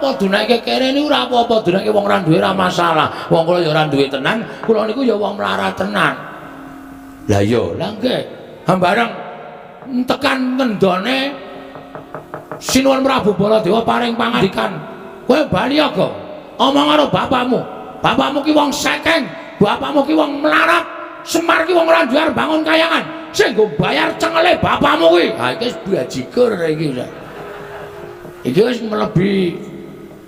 kula dunake kere niku ora apa-apa, dunake wong ora duwe ora masalah. Wong kula ya ora duwe tenan, kula niku ya wong melarat tenan. Lah iya, lah nggih. Hambareng tekan ngendone Sinuwun Prabu Baladewa paring pangandikan, "Kowe bali ya, Gong. Omong karo bapakmu. Bapakmu ki wong sekeng, bapakmu ki wong melarat, Semar ki wong ora duwe arep bangun kayangan. Sing nggo bayar cengele bapakmu kuwi." Ha iki wis bajigur iki. Iki wis mlebi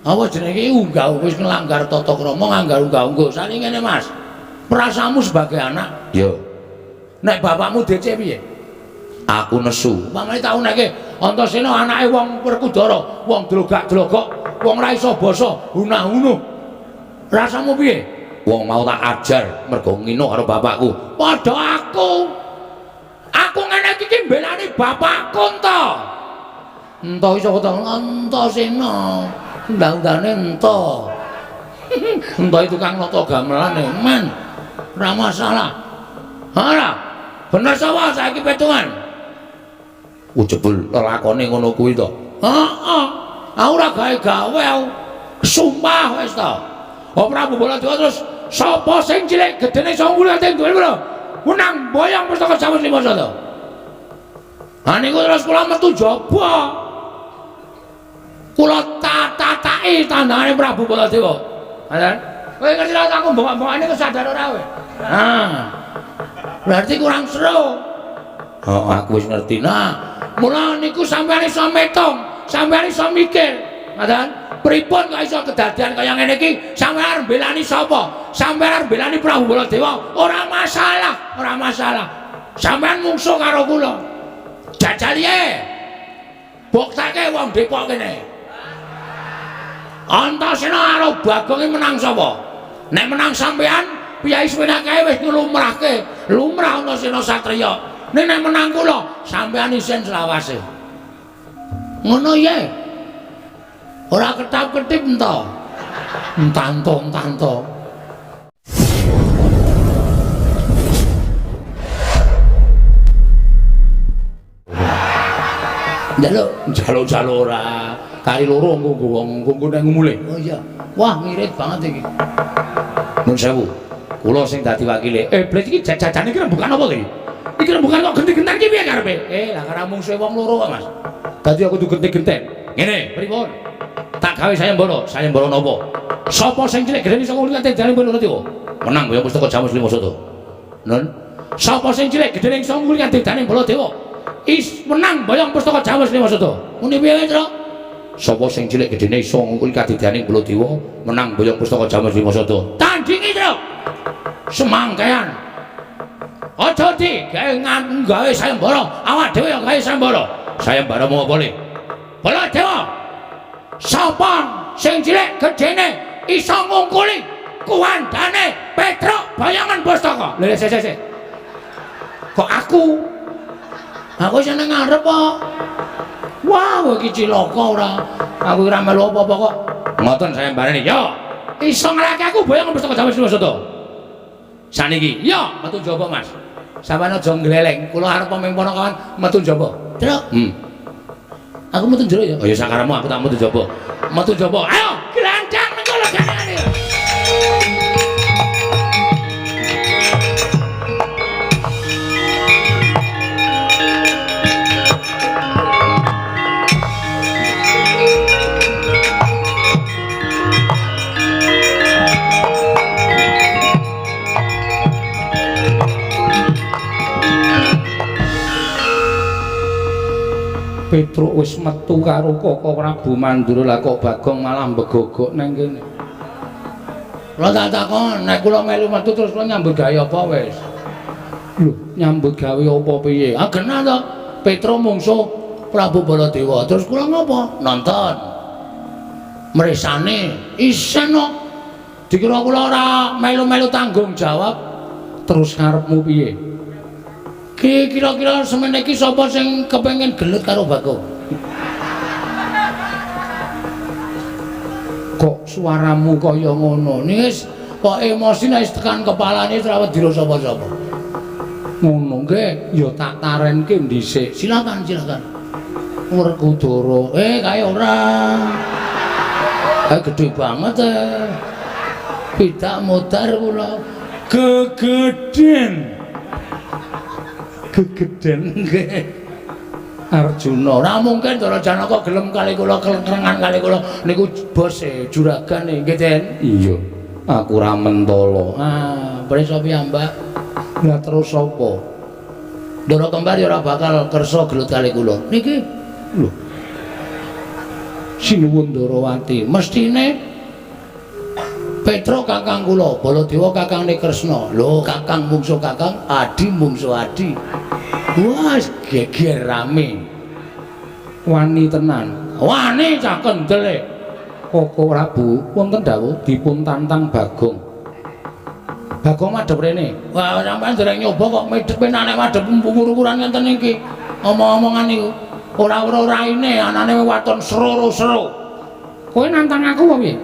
apa jenenge iki unggah wis nglanggar tata krama, nglanggar unggah-ungguh. Sane ngene, Mas. Perasaanmu sebagai anak, yo. Nek bapakmu DC piye? Aku nesu. Mamane tak uneke Antasena anake wong Werkudara, wong dlogak-dlogok, wong ora iso basa, hunah-hunuh. Rasamu piye? Wong mau tak ajar mergo ngino karo bapakku. Padha aku. Aku ngene iki ki mbelani bapakku ento. Ento iso to Antasena. Undang-undane ento. Ento itu tukang nata gamelan e, men. Ora masalah. Ora. Bener sapa saiki petungan? Jebul lelakone ngono kuwi to. Heeh. Aku ora gawe-gawe aku. Sumpah wis to. Oh Prabu Baladewa terus sapa sing cilik gedene iso ngulate duwe lho. Menang boyong pustaka Jamus Lima Sada. Ha niku terus kula metu jaba. Kula tatataki tandangane Prabu Baladewa. Ngoten. Kowe ngerti ra aku mbongok-mbongokane kok sadar ora kowe? Nah. Berarti kurang seru. Oh, aku wis ngerti. Nah, mula niku sampeyan iso metung, sampeyan iso mikir. Ngoten. Pripun kok iso kedadian kaya ngene iki? Sampeyan arep mbelani sapa? Sampeyan arep mbelani Prabu Baladewa? Ora masalah, ora masalah. Sampeyan mungsuh karo kula. Jajal ye. Buktake wong Depok kene. Antasena karo Bagong menang sapa? Nek menang sampeyan, piyai semene kae wis nglumrahke, lumrah Antasena satriya. Nek nek menang kula, sampeyan isin selawase. Ngono ye. Ora ketap-ketip ento. Entanto-entanto. Njaluk, njaluk-njaluk ora. Kari loro engko nggo wong engko nang mulih. Oh iya. Wah, ngirit banget iki. Nun sewu. Kula sing dadi wakile. Blet iki jajane iki rembukan apa to iki? Iki rembukan kok genti-genten iki piye karepe? Lah karo mungsuhe wong loro kok, Mas. Dadi aku kudu genti-genten. Ngene, pripun? Tak gawe sayembara, sayembara napa? Sapa sing cilik gedene iso ngulate jane Baladewa? Menang boyong pustaka Jamus Lima Sada. Nun. Sapa sing cilik gedene iso ngulate jane Baladewa? Is menang boyong pustaka Jamus Lima Sada. Muni piye, Tru? Sapa sing cilik gedene iso ngungkuli kadidyaning Baladewa menang boyong pustaka Jamus Lima Sada. Tandingi, Tru. Semangkean. Aja di gawe gawe sayembara, awak dhewe ya gawe sayembara. Sayembara mau apa le? Baladewa. Sapa sing cilik gedene iso ngungkuli kuwandane Petruk Bayangan Pustaka? Lha sik sik sik. Kok aku? Aku seneng ngarep kok. Wah, kowe iki cilaka ora. Aku ora melu apa-apa kok. Ngoten sayembarane. Yo, iso nglake aku Bayangan Pustaka Jamus Lima Sada. Saniki, yo metu njaba, Mas. Sampeyan aja ngleleng. Kula arep paming ponokawan metu njaba. Truk. Aku metu njero ya. Oh ya sakarepmu aku tak metu njaba. Metu njaba. Ayo, glandang nang kono gandengane. Petruk wis metu karo Koko Prabu Mandura, lah kok Bagong malah mbegogok nang kene. Kula tak takon, nek kula melu metu terus kula nyambut gawe apa wis? Lho, nyambut gawe apa piye? Ah genah to. Petruk mungsuh Prabu Baladewa. Terus kula ngopo? Nonton. Mresane isen kok. Dikira kula ora melu-melu tanggung jawab. Terus karepmu piye? Ki kira-kira semene iki sapa sing kepengin gelut karo Bagong? Kok suaramu kaya ngono? Niki wis kok emosi nek wis tekan kepalane ora wedi sapa-sapa. Ngono nggih, ya tak tarenke dhisik. Silakan, silakan. Werkudara. Kae ora. Gede banget eh. Pidak modar kula. Gegeden. Gegeden nggih. Arjuna, ora mungkin Ndara Janaka gelem kali kula kelengrengan kali kula niku bose juragane nggih, Den. Iya. Aku ora mentala. Ah, prisa piyambak. Lah terus sapa? Ndara kembar ya ora bakal kersa gelut kali kula. Niki lho. Sinuwun Ndarawati, mestine Petruk kakang kula, Baladewa kakangne Kresna. Lho, kakang mungsuh kakang, adi mungsuh adi. Wah, geger rame. Wani tenan. Wani cah kendele. Koko Prabu, wonten dawuh dipun tantang Bagong. Bagong madhep rene. Wah, sampean dereng nyoba kok medhep nek madhep ukur-ukuran ngenten iki. Omong-omongan niku. Ora ora raine anane waton sero-sero. Kowe nantang aku apa piye?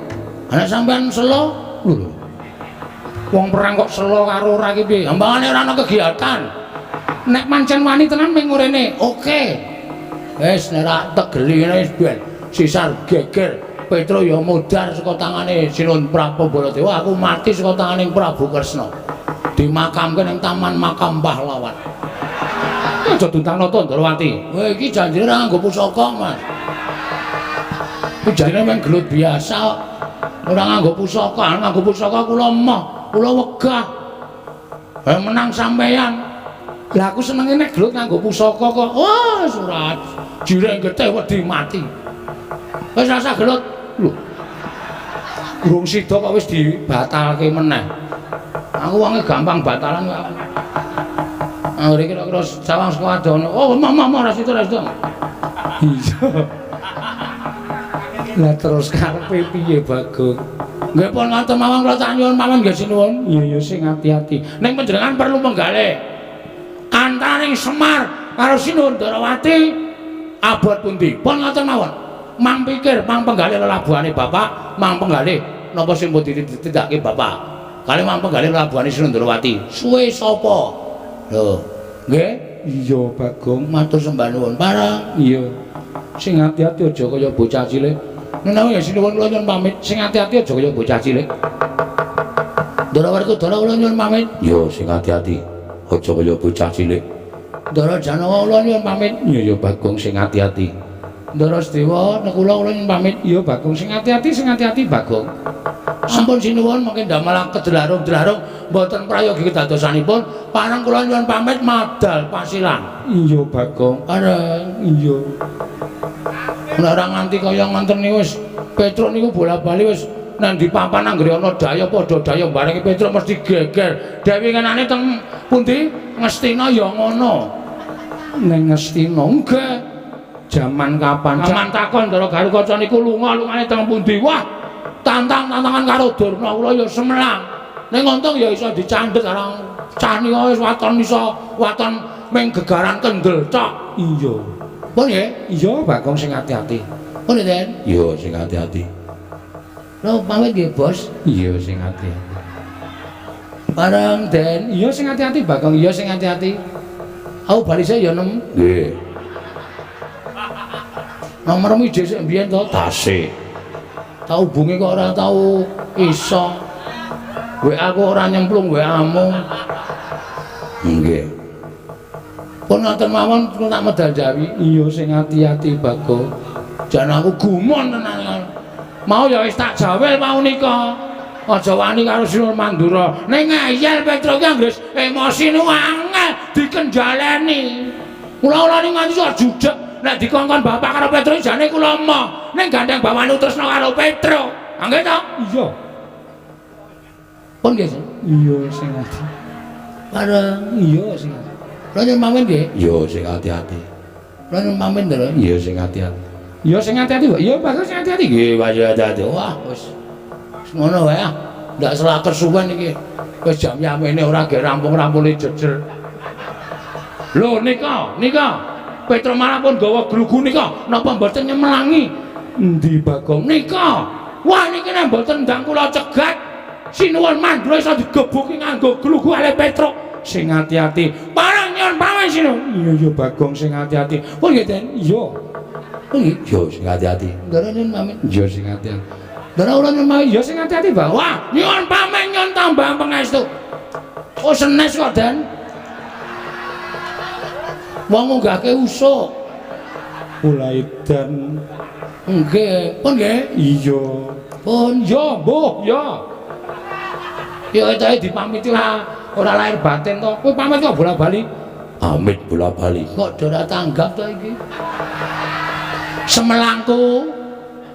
Ana sampean selo? Lho. Wong perang kok selo karo ora iki piye? Gampangane ora ana kegiatan. Nek pancen wani tenan ming rene. Oke. Wis nek ra tegeli ngene wis ben sisar geger. Petro ya modar saka tangane Sinuwun Prabu Baladewa, aku mati saka tangane Prabu Kresna. Dimakamke ning Taman Makam Pahlawan. Aja duntangno to, Ndrawati. Kowe iki janjine ora nganggo pusaka, Mas. Iki janjine mung gelut biasa kok. Ora nganggo pusaka, nganggo pusaka kula emoh, kula wegah. Menang sampeyan. Lah aku senenge nek gelut nganggo pusaka kok. Wah, surat. Jireng getih wedi mati. Wis rasa gelut. Lho. Urung sida kok wis dibatalke meneh. Aku wonge gampang batalan kok. Anggere kira-kira sawang saka adono. Oh, emoh emoh ora sida ora sida. Iya. Lah terus karepe piye, Bagong? Nggih pun ngoten mawon kula tak nyuwun mawon nggih sinuwun. Iya ya sing ati-ati. Ning panjenengan perlu menggalih. Antaraning Semar karo Sinuwun Ndarawati abot pundi? Pun ngoten mawon. Mang pikir, mang penggalih lelabuhane Bapak, mang penggalih napa sing pun ditindakake Bapak. Kali mang penggalih lelabuhane Sinuwun Ndarawati. Suwe sapa? Lho, nggih? Iya, Bagong, matur sembah nuwun. Parang. Iya. Sing ati-ati aja kaya bocah cilik. Menawi ya sinuwun kula nyuwun pamit. Sing ati-ati aja kaya bocah cilik. Ndara Werkudara kula nyuwun pamit. Iya, sing ati-ati aja kaya bocah cilik. Ndara Janaka kula nyuwun pamit. Iya ya Bagong sing ati-ati. Ndara Sedewa Nekula kula nyuwun pamit. Iya Bagong sing ati-ati sing ati-ati Bagong. Sampun sinuwun mangke ndamel kedlarung-dlarung mboten prayogi kedadosanipun. Parang kula nyuwun pamit madal pasilan. Iya Bagong. Parang iya. Nek ora nganti kaya ngoten niku wis Petruk niku bola-bali wis nang di papan anggere ana daya padha daya barengi Petruk mesti geger. Dewi ngenane teng pundi? Ngastina ya ngono. Ning Ngastina nggih. Jaman kapan? Jaman takon Ndara Garukaca niku lunga lungane teng pundi? Wah, tantang-tantangan karo Durna kula ya semelang. Ning untung ya iso dicandhet karo cah nika wis waton iso waton ming gegaran kendel tok. Iya. Pun nggih? Iya, Bagong sing ati-ati. Pun Den? Iya, sing ati-ati. Lho, pamit nggih, Bos. Iya, sing ati-ati. Bareng, Den. Iya, sing ati-ati, Bagong. Iya, sing ati-ati. Aku bali sik ya, Nem. Nggih. Nomormu ijek sik mbiyen to? Tasih. Tak hubungi kok ora tau iso. WA aku ora nyemplung WA-mu. Nggih. Pun ngoten mawon kula tak medal jawi. Iya sing ati-ati Bagong. Jan aku gumun tenan. Mau ya wis tak jawel mau nika. Aja wani karo Sinuwun Mandura. Ning ngeyel Petruk ki anggere emosi niku angel dikenjaleni. Kula-kula niku nganti sok jujek nek dikongkon bapak karo Petruk jane kula emoh. Ning gandeng bawane tresna karo Petruk. Nggih to? Iya. Pun nggih. Iya sing ati. Bareng iya sing ati. Kula nyuwun pamit nggih. Iya sing ati-ati. Kula nyuwun pamit lho. Iya sing ati-ati. Iya sing ati-ati, Pak. Iya Pak sing ati-ati. Nggih, Pak ati-ati. Wah, wis ngono wae ah. Ndak selak kesuwen iki. Wis jam yamene ora ge rampung-rampune jejer. Lho nika, nika. Petro malah pun gawa glugu nika. Napa mboten nyemelangi? Endi Bagong? Nika. Wah niki nek mboten ndang kula cegat. Sinuwun Mandura iso digebuki nganggo glugu ale Petruk. Sing ati-ati. Parang nyuwun pamit sinuwun. Iya iya Bagong sing ati-ati. Pun nggih, Den. Iya. Pun nggih. Iya sing ati-ati. Ndara nyuwun pamit. Iya sing ati-ati. Ndara ora nyemawi ya sing ati-ati, Bang. Wah, nyuwun pamit nyuwun tambah pangestu. Oh, senes kok, Den. Wong ngunggahke usuk. Kula edan. Nggih, pun nggih. Iya. Pun ya, mbuh ya. Ya ketoke dipamiti lah, ora lahir batin to. Kowe pamit kok bola-bali. Amit bola-bali. Kok ora tanggap to iki? Semelangku.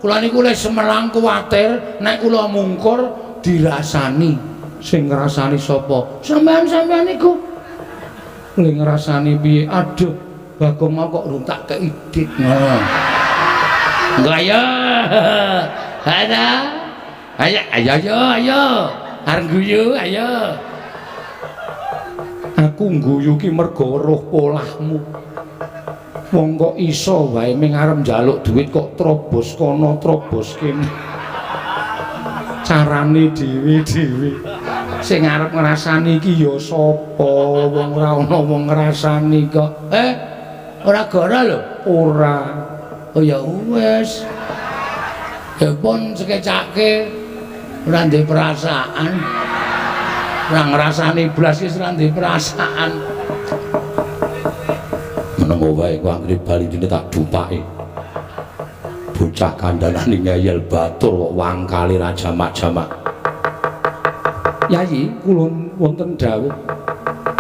Kula niku le semelang kuwatir nek kula mungkur dirasani. Sing ngrasani sapa? Sampeyan-sampeyan niku. Le ngrasani piye? Aduh, Bagong mau kok rung tak kei dit. Ngono. Enggak ya. Ada. Ayo ayo ayo ayo. Arep guyu ayo. Aku ngguyu ki mergo weruh polahmu. Wong kok iso wae ming arep njaluk duit kok trobos kono trobos kene. Carane dhewe-dhewe. Sing arep ngrasani iki ya sapa? Wong ora ana wong ngrasani kok. Ora gora lho. Ora. Oh ya wis. Ya pun sekecake ora ndek perasaan. Ora ngrasani blas iki ora ndek perasaan. Menengo wae ku anggere bali dene tak dupake. Bocah kandhanane ngeyel batur kok wangkale ra jamak-jamak. Yayi, kula wonten dawuh.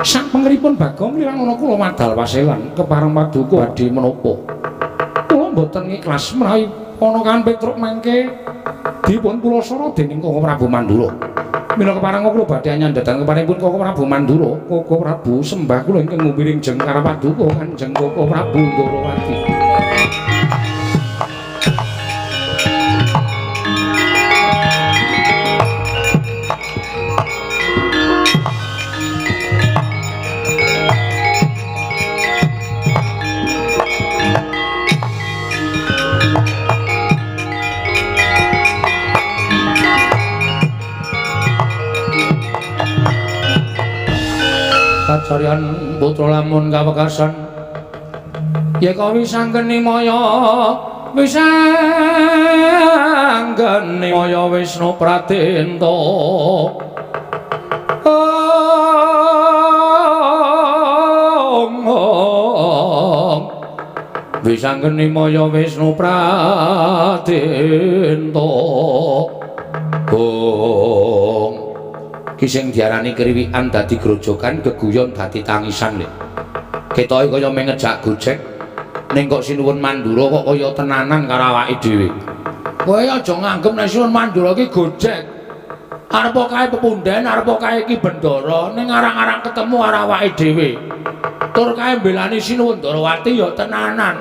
Sak pengeripun Bagong lilang ana kula madal waselan kepareng paduka badhe menapa. Kula mboten ikhlas menawi ponakan Petruk mangke dipun pulasara dening Koko Prabu Mandura. Mila kepareng kula badhe anyandhadan keparengipun Koko Prabu Mandura, Koko Prabu sembah kula ingkang ngumiring jengkar paduka Kanjeng Koko Prabu Ndorowati. Kacaryan putra lamun kawekasan yeka wisanggeni maya wisanggeni maya Wisnu Pradenta. Om wisanggeni maya Wisnu Pradenta. Om ki sing diarani kriwikan dadi grojogan, geguyon dadi tangisan lho. Ketoke kaya mung ngejak gojek, ning kok Sinuwun Mandura kok kaya tenanan karo awake dhewe. Kowe aja nganggep nek Sinuwun Mandura ki gojek. Arep kae pepunden, arep kae ki bendara, ning arang-arang ketemu karo awake dhewe. Tur kae mbelani Sinuwun Ndorowati ya tenanan.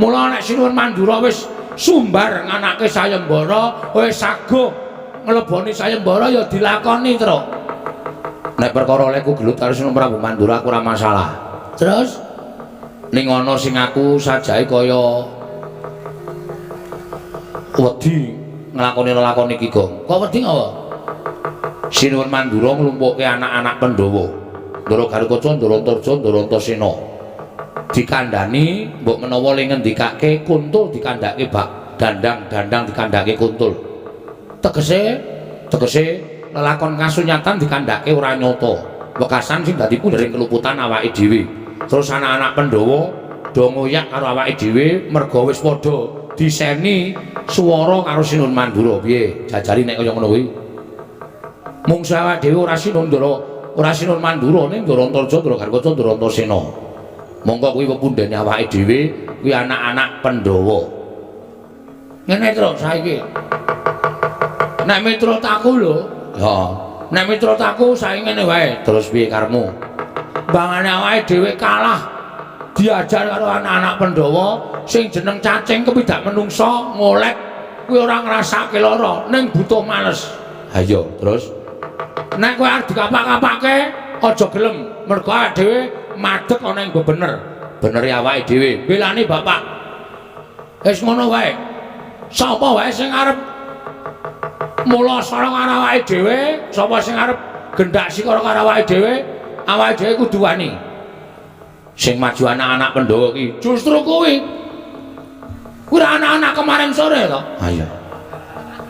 Mula nek Sinuwun Mandura wis sumbar nganake sayembara, wis saguh ngleboni sayembara ya dilakoni, Tru. Nek perkara olehku gelut karo Sinuwun Prabu Mandura aku ora masalah. Terus ning ana sing aku sajae kaya wedi nglakoni lelakon iki, Gong. Kok wedi ngapa? Sinuwun Mandura nglumpukke anak-anak Pandhawa. Ndara Garukaca, Ndara Antarja, Ndara Antasena. Dikandhani mbok menawa le ngendikake kuntul dikandhake bak dandang, dandang dikandhake kuntul. Tegese tegese lelakon kasunyatan dikandhake ora nyata. Wekasan sing dadi pundering keluputan awake dhewe. Terus anak-anak Pandhawa do ngoyak karo awake dhewe merga wis padha diseni swara karo Sinuwun Mandura. Piye jajari nek kaya ngono kuwi? Mungsu awake dhewe ora Sinuwun Ndara, ora Sinuwun Mandura ning Ndara Antarja, Ndara Garukaca, Ndara Antasena. Mongko kuwi pepundhene awake dhewe kuwi anak-anak Pandhawa. Ngene terus saiki. Nek miturut aku lho, ya, nek miturut aku saiki ngene wae. Terus piye karepmu? Bangane awake dhewe kalah diajar karo anak-anak Pandhawa sing jeneng cacing kepidak menungsa ngolek kuwi ora ngrasake lara ning butuh males. Ha iya, terus nek kowe arep dikapak-kapake aja gelem mergo awake dhewe madeg ana ing bebener. Benere awake dhewe belani bapak. Wis ngono wae. Sapa wae sing arep mula sara karo awake dhewe, sapa sing arep gendak sikara karo awake dhewe, awake dhewe kudu wani. Sing maju anak-anak Pandhawa ki justru kuwi. Kuwi anak-anak kemarin sore to. Ha iya.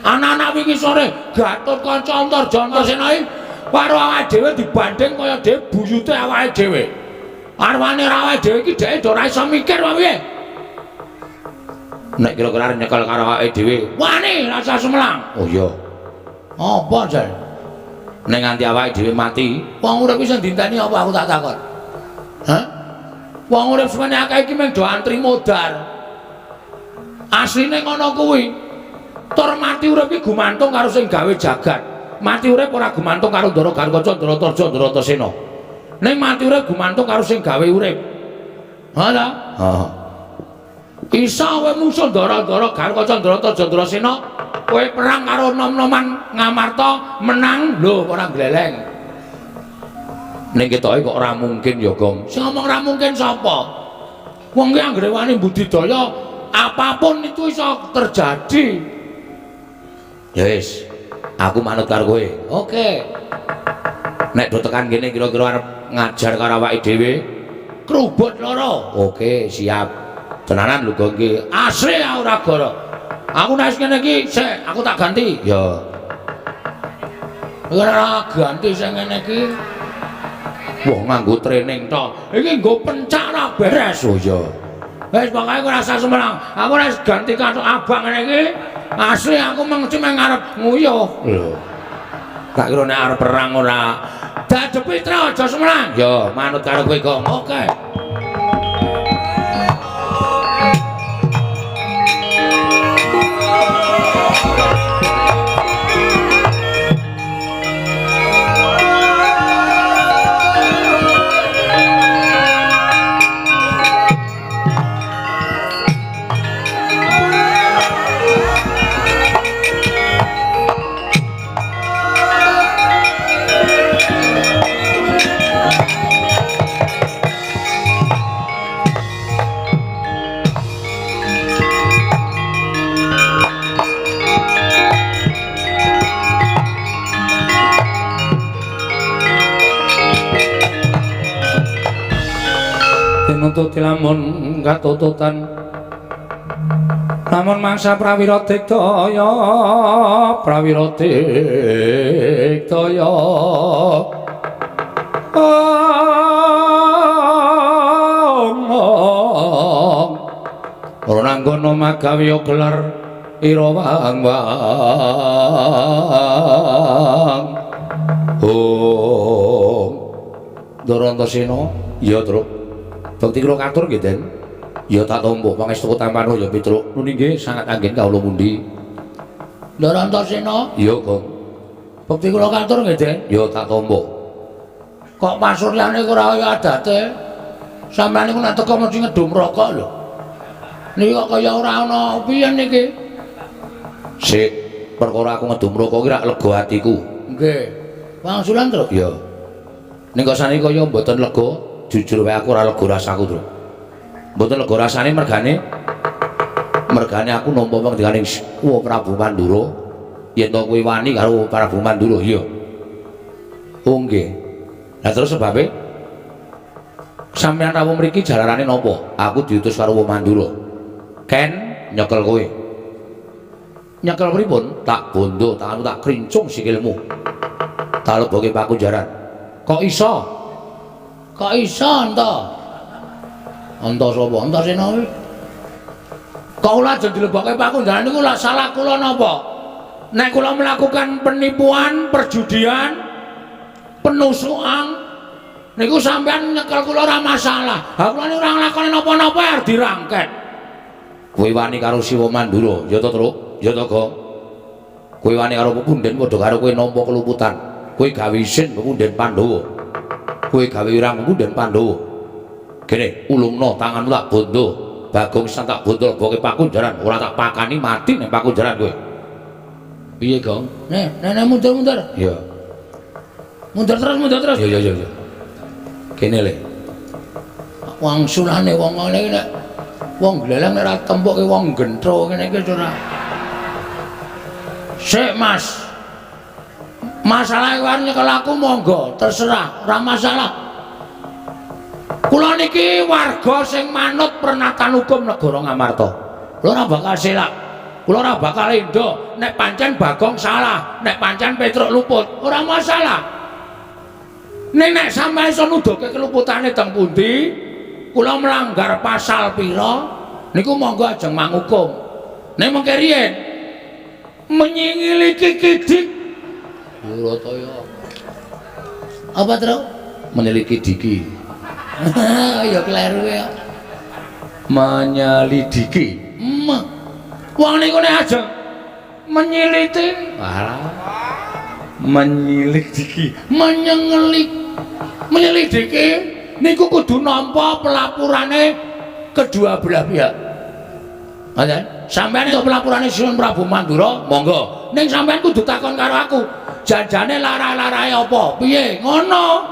Anak-anak wingi sore Gatotkaca Antarja Antasena iki karo awake dhewe dibanding kaya dhewe buyute awake dhewe. Arwane ra awake dhewe iki dheke ora iso mikir apa piye? Nek kira-kira nyekel karo awake dhewe, wani rasa sumelang. Oh iya. Apa jan? Nek nganti awake dhewe mati, wong urip iki sing dinteni apa aku tak takon? Hah? Wong urip semene akeh iki mung do antri modar. Asline ngono kuwi. Tur mati urip iki gumantung karo sing gawe jagat. Mati urip ora gumantung karo Ndara Gatotkaca, Ndara Antarja, Ndara Antasena. Ning mati urip gumantung karo sing gawe urip. Ha ta? Heeh. Isa kowe musuh Ndara-ndara Gatotkaca, Ndara Antarja, Ndara Sena, kowe perang karo nom-noman Ngamarta menang lho ora gleleng. Ning ketoke kok ora mungkin ya, Gong. Sing ngomong ora mungkin sapa? Wong ki anggere wani budidaya apapun itu iso terjadi. Ya wis, aku manut karo kowe. Oke. Nek do tekan kene kira-kira arep ngajar karo awake dhewe, krubut loro. Oke, siap. Tenanan lho Gong iki. Asli ora goro. Aku nek ngene iki, sik aku tak ganti. Ya. Ora ganti sing ngene iki. Wah, nganggo training tok. Iki nggo pencak ora beres. Oh iya. Wis pokoke ora usah sumelang. Aku nek ganti kathok abang ngene iki, asli aku mengci meng arep nguyuh. Lho. Tak kira nek arep perang ora. Dadepi tra aja sumelang. Ya, manut karo kowe, Gong. Oke. Tinututi lamun katututan lamun mangsa prawira digdaya prawira digdaya ora nanggono magawe gelar ira wang wang. Oh Ndara Antasena ya Truk. Bekti kula katur nggih, Den. Ya tak tampa pangestu tampano ya Petruk. Nuni nggih sangat anggen kawula mundi. Ndara Antasena? Iya, Gong. Bekti kula katur nggih, Den. Ya tak tampa. Kok pasuryane ora kaya adate? Sampeyan niku nek teko mesti ngedum rokok lho. Niki kok kaya ora ana piye niki? Sik, perkara aku ngedum rokok iki rak lega atiku. Nggih. Wangsulan, Truk? Iya. Ning kok saniki kaya mboten lega. Jujur wae aku ora lega rasaku, Truk. Mboten lega rasane mergane aku nampa pengendikaning Kuwa Prabu Mandura yen to kowe wani karo Prabu Mandura. Iya. Oh nggih. Lah terus sebabe sampeyan rawuh mriki jalarane napa? Aku diutus karo Wong Mandura. Ken nyekel kowe. Nyekel pripun? Tak bondo, tanganmu tak krincung sikilmu. Tak leboke pakunjaran. Kok iso? Kok iso enta? Enta sapa? Antasena kuwi. Kok ora aja dilebokke pakunjaran niku lak salah kula napa? Nek kula melakukan penipuan, perjudian, penusukan niku sampean nyekel kula ora masalah. Ha kula niku ora nglakoni napa-napa arep dirangket. Kowe wani karo Siwa Mandura, ya to, Truk? Ya to, Gong? Kowe wani karo pepunden padha karo kowe nampa keluputan. Kowe gawe isin pepunden Pandhawa. Kowe gawe wirang pepunden Pandhawa. Kene ulungno tanganmu tak bondo. Bagong sisan tak bondo leboke pakunjaran, ora tak pakani mati ning pakunjaran kowe. Piye, Gong? Nek, nek mundur-mundur. Iya. Mundur terus, mundur terus. Iya, iya, iya. Kene le. Wangsulane wong ngene iki nek wong gleleng nek ora tempuke wong gentro ngene iki ora. Sik, Mas. Masalah iku nyekel aku monggo, terserah, ora masalah. Kula niki warga sing manut pernatan hukum negara Ngamarta. Kula ora bakal selak. Kula ora bakal endo nek pancen Bagong salah, nek pancen Petruk luput, ora masalah. Ning nek sampeyan iso nuduhke keluputane teng pundi, kula melanggar pasal pira, niku monggo ajeng mangukum. Nek mengke riyen menyingili kikidik Durataya. Apa, Truk? Menyelidiki diki. Ya kleru ya. Menyelidiki. Wong niku nek ajeng menyiliti, alah. Menyelidiki, menyengelik, menyelidiki niku kudu nampa pelapurane kedua belah pihak. Ngoten? Sampeyan entuk pelapurane Sinuwun Prabu Mandura, monggo. Ning sampeyan kudu takon karo aku, janjane lara-larae apa? Piye? Ngono.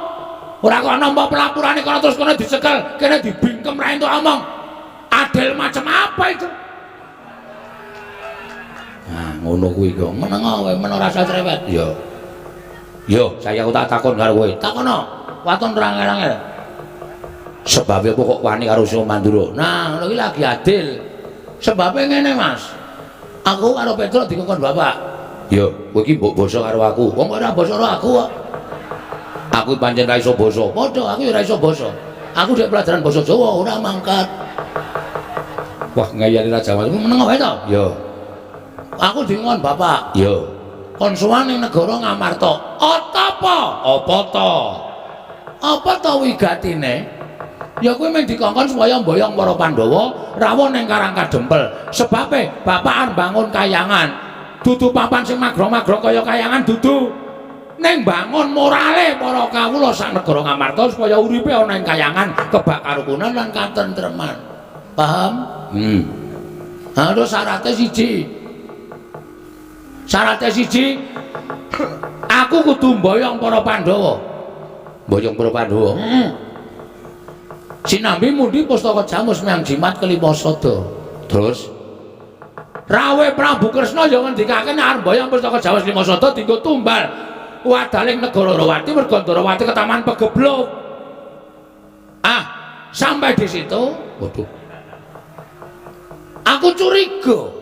Ora kok nampa pelapurane kono terus kono dicekel, kene dibingkem ra entuk omong. Adil macam apa itu? Nah, ngono kuwi kok. Meneng wae, men ora usah cerewet. Yo. Yo, saya aku tak takon karo kowe. Takono. Waton rangel-rangel. Sebabe apa kok wani karo Sinuwun Mandura? Nah, ngono iki lagi adil. Sebabe ngene, Mas. Aku karo Petruk dikongkon bapak. Yo, kowe iki mbok basa karo aku. Wong ora basa karo aku kok. Aku pancen ra iso basa. Padha, aku ya ora iso basa. Aku dhek pelajaran basa Jawa ora mangkat. Wah, ngayali Raja Wali meneng wae to? Yo. Aku dikongkon bapak. Yo. Kon sowan ning negara Ngamarta. Apa? Apa to? Apa to wigatine? Ya kuwi mung dikongkon supaya mboyong para Pandhawa rawuh ning Karang Kadempel. Sebabe bapak arep bangun kayangan. Dudu papan sing magrong-magrong kaya kayangan dudu. Ning bangun morale para kawula sak negara Ngamarta supaya uripe ana ing kayangan kebak karukunan lan katentreman. Paham? Ha terus syaratnya siji. Syaratnya siji, aku kudu mboyong para Pandhawa. Mboyong para Pandhawa. Heeh. Sinambi mundi pustaka jamus miang jimat kelima sada. Terus Rawe Prabu Kresna ya ngendikake nek arep mboyong pustaka jamus lima sada dienggo tumbal wadaling negara Ndorowati merga Ndorowati ketaman pegebluk. Ah, sampai di situ, waduh. Aku curiga.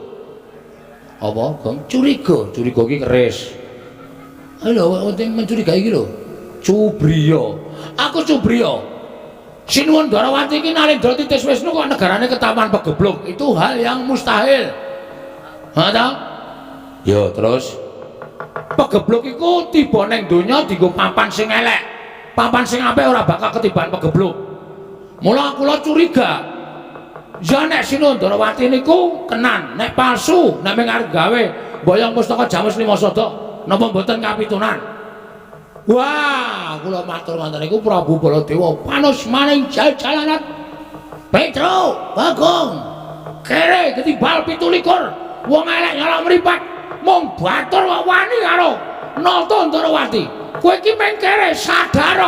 Apa, Gong? Curiga, curiga iki keris. Lho, penting mencurigai iki lho. Cubriya. Aku cubriya. Sinuwun Ndorowati iki Nalendra Titis Wisnu kok negarane ketaman pegebluk. Itu hal yang mustahil. Ha ta? Ya, terus pegebluk iku tiba ning donya dienggo papan sing elek. Papan sing apik ora bakal ketiban pegebluk. Mula kula curiga. Ya nek Sinuwun Ndorowati niku kenan, nek palsu, nek mung arep gawe mboyong pustaka Jamus Lima Sada, napa mboten kapitunan? Wah, kula matur ngoten niku Prabu Baladewa panus maning jajalanat. Petro, Bagong, kere ketimbal 27, wong elek nyolong mripat, mung batur kok wani karo Nata Ndorowati. Kowe iki mung kere sadar.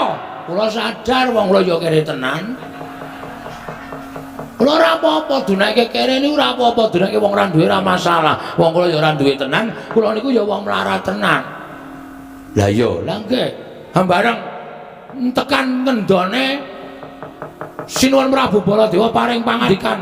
Kula sadar wong kula ya kere tenan. Kula ora apa-apa dunake kere niku ora apa-apa, dunake wong ora duwe ora masalah. Wong kula ya ora duwe tenan, kula niku ya wong melarat tenan. Lah iya, lah nggih. Bareng tekan ngendone Sinuwun Prabu Baladewa paring pangandikan,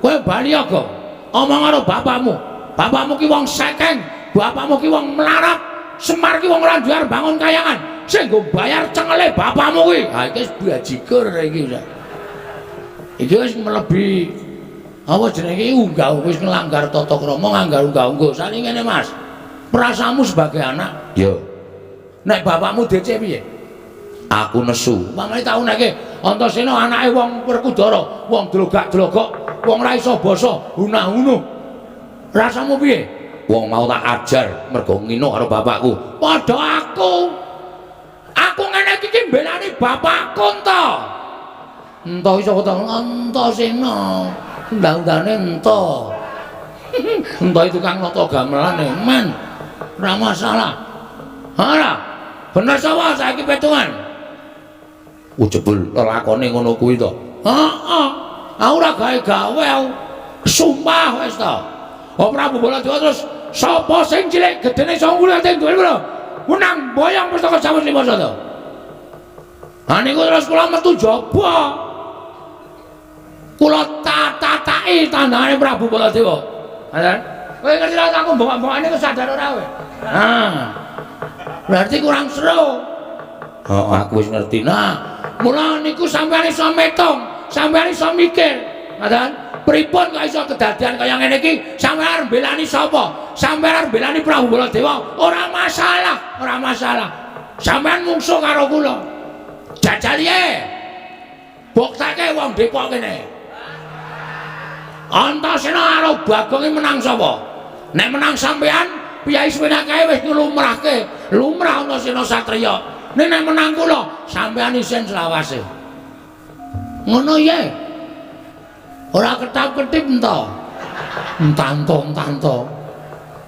"Kowe bali ya, Gong. Omong karo bapakmu. Bapakmu ki wong sekeng, bapakmu ki wong melarat, Semar ki wong ora duwe arep bangun kayangan. Sing nggo bayar cengele bapakmu kuwi." Ha iki wis bajigur iki. Iki wis mlebi apa jenenge iki unggah wis nglanggar tata krama, nglanggar unggah-ungguh. Sale ngene, Mas. Perasaanmu sebagai anak, yo. Nek bapakmu DC piye? Aku nesu. Mamane tau neke Antasena anake wong Werkudara, wong dlogak-dlogok, wong ra iso basa, hunah-hunuh. Rasamu piye? Wong mau tak ajar mergo ngino karo bapakku. Padha aku. Aku ngene iki ki mbelani bapakku ento. Ento iso kok Antasena. Undang-undane ento. Ento itu tukang nata gamelan e, men. Ora masalah. Ora. Bener sapa saiki petungan? Jebul lelakone ngono kuwi to. Heeh. Aku ora gawe-gawe aku. Sumpah wis to. Oh Prabu Baladewa terus sapa sing cilik gedene iso ngulate duwe lho. Menang boyong pustaka Jamus Lima Sada. Ha niku terus kula metu jaba. Kula tatataki tandangane Prabu Baladewa. Ngoten. Kowe ngerti ra aku bongok-bongokane kok sadar ora kowe? Nah. Berarti kurang seru. Oh, aku wis ngerti. Nah, mula niku sampeyan iso metung, sampeyan iso mikir. Ngoten? Pripun kok iso kedadian kaya ngene iki? Sampeyan arep mbelani sapa? Sampeyan arep mbelani Prabu Baladewa? Ora masalah, ora masalah. Sampeyan mungsuh karo kula. Jajal ye. Buktake wong Depok kene. Antasena karo Bagong menang sapa? Nek menang sampeyan, piyai semene kae wis nglumrahke, lumrah Antasena satriya. Nek nek menang kula, sampeyan isin selawase. Ngono ye. Ora ketap-ketip ento. Entanto-entanto.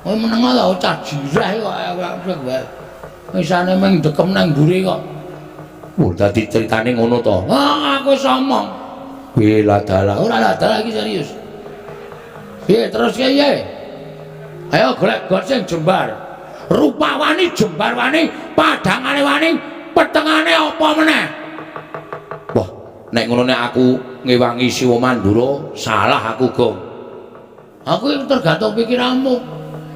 Kowe meneng ta cah jirah kok wae. Isane mung dekem nang mburi kok. Wah, dadi critane ngono to. Ah, aku wis omong. Piye ladalah? Ora ladalah iki serius. Piye terus piye? Ayo golek got sing jembar. Rupa wani, jembar wani, padhangane wani, petengane apa meneh? Wah, nek ngono nek aku ngewangi Siwa Mandura, salah aku, Gong. Aku tergantung pikiranmu.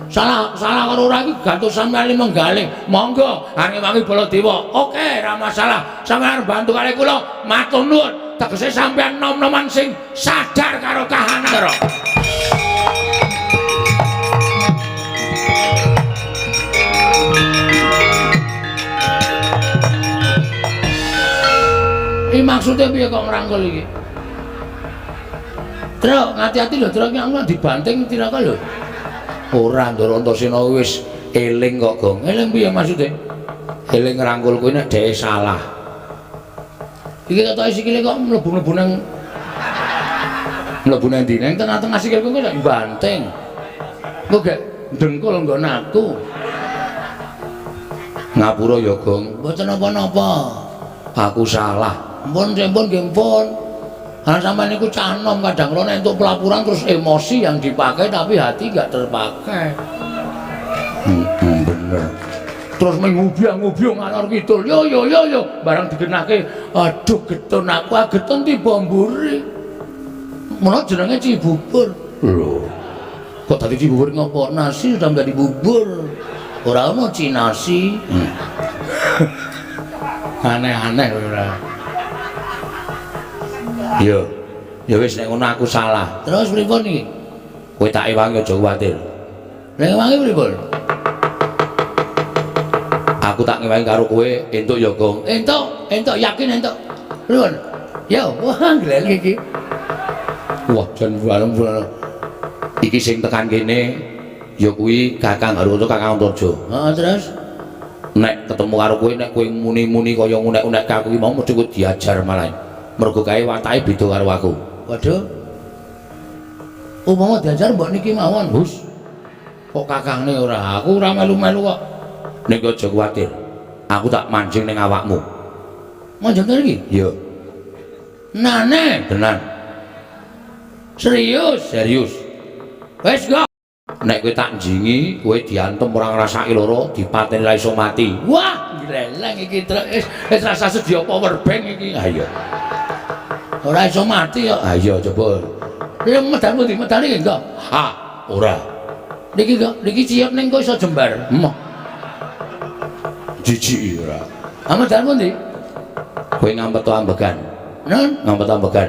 Salah salah karo ora iki gantung sampeyan menggalih. Monggo arep ngewangi Baladewa. Oke, ora masalah. Sampeyan bantu kali kula, matur nuwun. Tegese sampeyan nom-noman sing sadar karo kahanan. Iki maksudnya piye kok ngrangkul iki? Truk, ngati-ati lho, truk iki aku dibanting tiraka lho. Ora, Ndara Antasena wis eling kok, Gong. Eling piye maksude? Eling ngrangkul kuwi nek dheke salah. Iki ketoke sikile kok mlebu-mlebu nang mlebu nang ndi? Nang tengah-tengah sikilku kok banting. Kok gek dengkul nggon aku. Ngapura ya, Gong. Mboten napa-napa. Aku salah. Mpun, mpun, nggih mpun. Karena sampean niku cah nom kadang kala nek entuk pelaporan terus emosi yang dipakai tapi hati gak terpakai. Bener. Terus mengubyang-ngubyung ngalor kidul. Yo yo yo yo barang digenahke, aduh getun aku, getun tiba mburi. Mula jenenge Cibubur. Lho. Kok dadi Cibubur ngopo? Nasi sudah menjadi bubur. Ora ono cinasi. Aneh-aneh ora. Yo, ya wis nek ngono aku salah. Terus pripun iki? Kowe tak ewangi aja kuwatir. Nek ewangi pripun? Aku tak ngewangi karo kowe entuk ya, Gong. Entuk, entuk yakin entuk. Pripun? Yo, wah gleleng iki. Wah, jan bareng-bareng. Iki sing tekan kene ya kuwi Kakang Haruto, Kakang Antarja. Heeh, terus nek ketemu karo kowe nek kowe muni-muni kaya ngunek-unek aku iki mau mesti kowe diajar malah. Mergo kae watake beda karo aku. Waduh. Umpama diajar mbok niki mawon, Gus. Kok kakangne ora? Aku ora melu-melu kok. Nek aja kuwatir. Aku tak mancing ning awakmu. Manjing iki? Iya. Nane, tenan. Serius, serius. Wis kok. Nek kowe tak njingi, kowe diantem ora ngrasake lara, dipateni ra iso mati. Wah, gleleng iki wis wis rasa sedia power bank iki. Ha iya. Ora iso mati kok. Ha iya coba. Lha medal pundi? Medal iki enggak? Ha, ora. Niki kok, niki ciyot ning kok iso jembar. Emoh. Jijik ora. Ha medal pundi? Kowe ngampet ambegan. Nun, ngampet ambegan.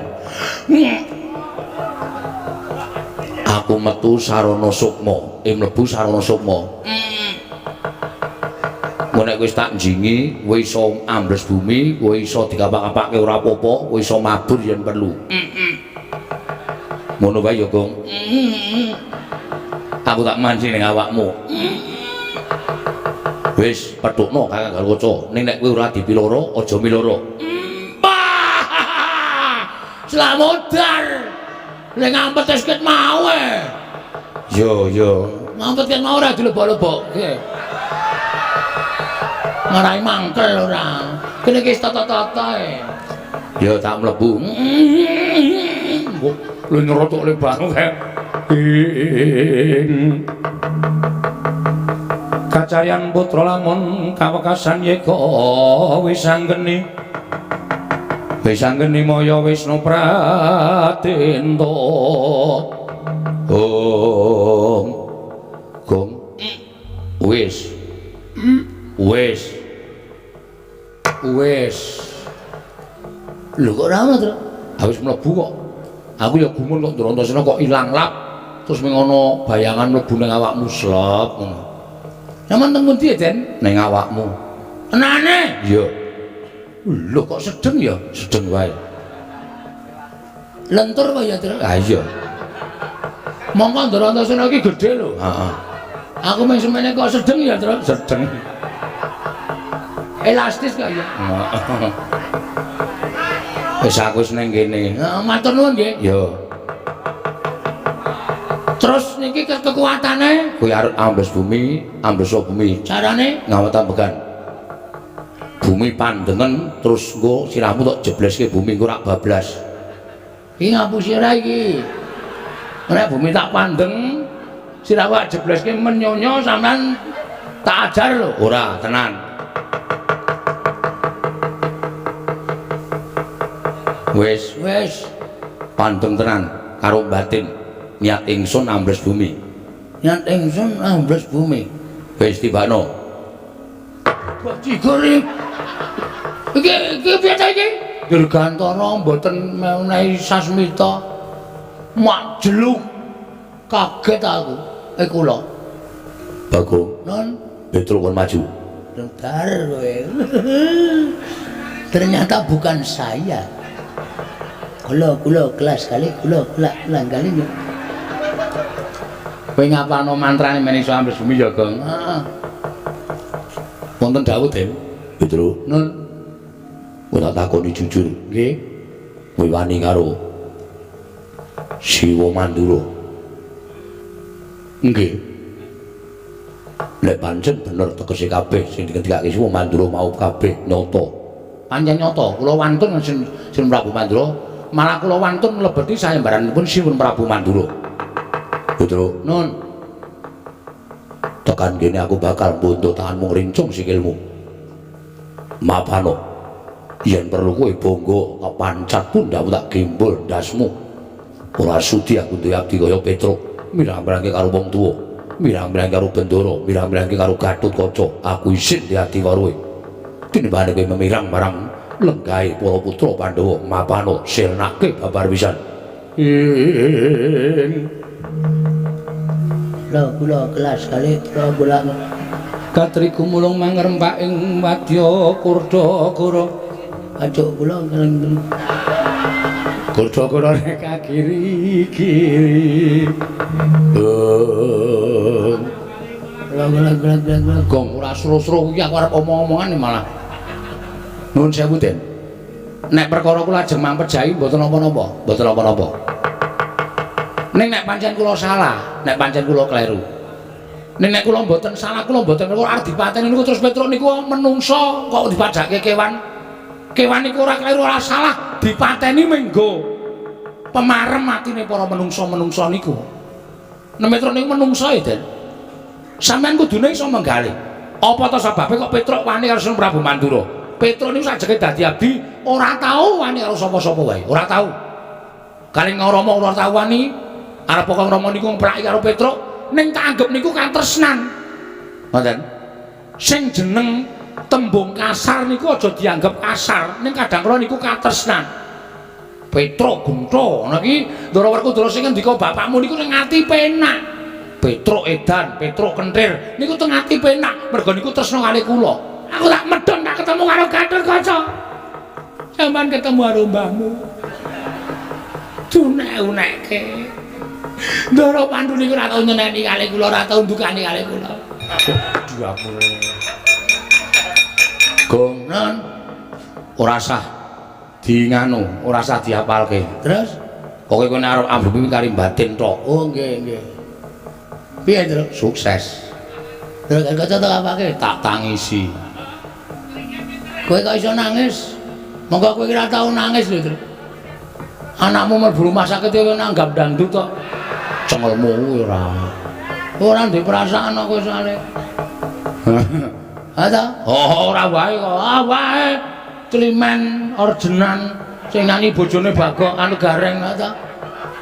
Aku metu sarana sukma, mlebu sarana sukma. Engko nek wis tak njingi, kowe iso ambles bumi, kowe iso dikapak-kapake ora apa-apa, kowe iso mabur yen perlu. Ngono wae ya, Gong. Aku tak mancing ning awakmu. Wis, petukno Kakang Garukaca. Ning nek kowe ora dipiloro, aja miloro. Slamodar. Lek ngampet wis ket mau e. Yo yo, ngampet ket mau ora dilebok-lebokke. Ngarai mangkel ora. Kene iki wis tata-tata e. Ya tak mlebu. Lu nyerotok le banget. Kacaryan putra lamun kawekasan yeka wis anggeni. Wis anggeni maya Wisnu Pratenta. Om. Wis. Wis. Wis. Lho kok ora ono, Tru? Wis mlebu kok. Aku ya gumun kok Ndara Antasena kok ilang lap. Terus ming ana bayangan mlebu ning awakmu slep ngono. Sampeyan teng pundi, Den? Ning awakmu. Tenane? Iya. Lho kok sedeng ya? Sedeng wae. Lentur kok ya, Tru? Ha iya. Mongko Ndara Antasena iki gedhe lho. Heeh. Aku mung semene kok sedeng ya, Tru? Sedeng. Elastis kok ya. Heeh. Wis aku wis ning kene. Heeh, matur nuwun nggih. Ya. Terus niki kekuatane kuwi arep ambles bumi, ambles bumi. Carane ngawet ambegan. Bumi pandengen terus engko sirahmu tok jebleske bumi engko rak bablas. Iki ngapusi ora iki. Nek bumi tak pandeng, sirahku tak jebleske menyonyo sampean tak ajar lho. Ora, tenan. Wis, wis. Pandeng tenan karo batin. Niat ingsun ambles bumi. Niat ingsun ambles bumi. Wis tibano. Bajigur iki. Iki iki piye ta iki? Dirgantara mboten menehi sasmita. Mak jeluk. Kaget aku. Kula. Bagong. Non, Petruk kon maju. Bentar kowe. Ternyata bukan saya. Kula kula kelas kali kula kula ulang kali. Kowe ngapalno mantrane men iso ambles bumi ya, Gong? Heeh. Wonten dawuh, Den. Petruk. Nun, Kowe tak takoni jujur. Nggih. Kowe wani karo Siwa Mandura. Nggih. Lek pancen bener tegese kabeh sing dikendikake Siwa Mandura mau kabeh nyata. Pancen nyata, kula wantun Sin Prabu Mandura, malah kula wantun mlebeti sayembaranipun Siwun Prabu Mandura. Putra, Nun, tekan kene aku bakal bondo tanganmu ngrincung sikilmu. Mapano. Yen perlu kowe bangga kepancat pundhakmu tak gembol ndasmu. Ora sudi aku duwe abdi kaya Petruk, mirang-mirangke karo wong tuwa, mirang-mirangke karo Bendara, mirang-mirangke karo Gatotkaca. Aku isin di ati karo kowe. Tinimbangane kowe memirang marang lenggahe para putra Pandhawa, mapano sirnake babar pisan. Ing kula kula kelas kali kula kula. Katri gumulung mangrempak ing wadya Kurdagara. Ajuk kula keleng. Kurdagara rek kiri-kiri. Kula kula kula kula. Gong ora sro-sro kuwi aku arep omong-omongan malah. Nuwun sewu, Den. Nek perkara kula ajeng mampejahi mboten napa-napa, mboten napa-napa. Ning nek pancen kula salah, nek pancen kula kleru. Ning nek kula mboten salah, kula mboten kula arep dipateni niku terus Petruk niku menungso kok dipadhake kewan. Kewan niku ora kleru ora salah, dipateni menggo pemarem atine para menungso-menungso niku. Nek Petruk niku menungso ya, Den. Sampeyan kudune iso menggalih. Apa ta sebabe kok Petruk wani karo Sunan Prabu Mandura? Petruk niku sajeke dadi abdi ora tau wani karo sapa-sapa wae, ora tau. Kali Rama ora tau wani, arep kok Rama niku ngpraki karo Petruk, ning tak anggep niku katresnan. Ngoten. Sing jeneng tembung kasar niku aja dianggep kasar, ning kadang kala niku katresnan. Petruk gentha, ngono iki Ndara Werkudara sing ngendika bapakmu niku ning ati penak. Petruk edan, Petruk kentir, niku teng ati penak, mergo niku tresna kali kula. Aku tak medhon tak ketemu karo Gatotkaca. Sampeyan ketemu karo mbahmu. Dunek-unekke. Ndara Pandu niku ora tau nyeneni kali kula, ora tau ndukani kali kula. Duh. Gong, Non, ora sah di nganu, ora sah diapalke. Terus pokoke kowe nek arep ambruk kari batin tok. Oh nggih, nggih. Piye, Truk? Sukses. Terus Gatotkaca tok apake? Tak tangisi. Kowe kok iso nangis? Monggo kowe ora tau nangis lho, Truk. Anakmu mlebu rumah sakit kowe nanggap dangdut tok. Cengelmu kuwi ora. Ora duwe perasaan kok kowe soalé. Ha ta? Oh, ora wae kok. Ah wae. Climen ordenan sing nyanyi bojone Bagong anu Gareng ha ta.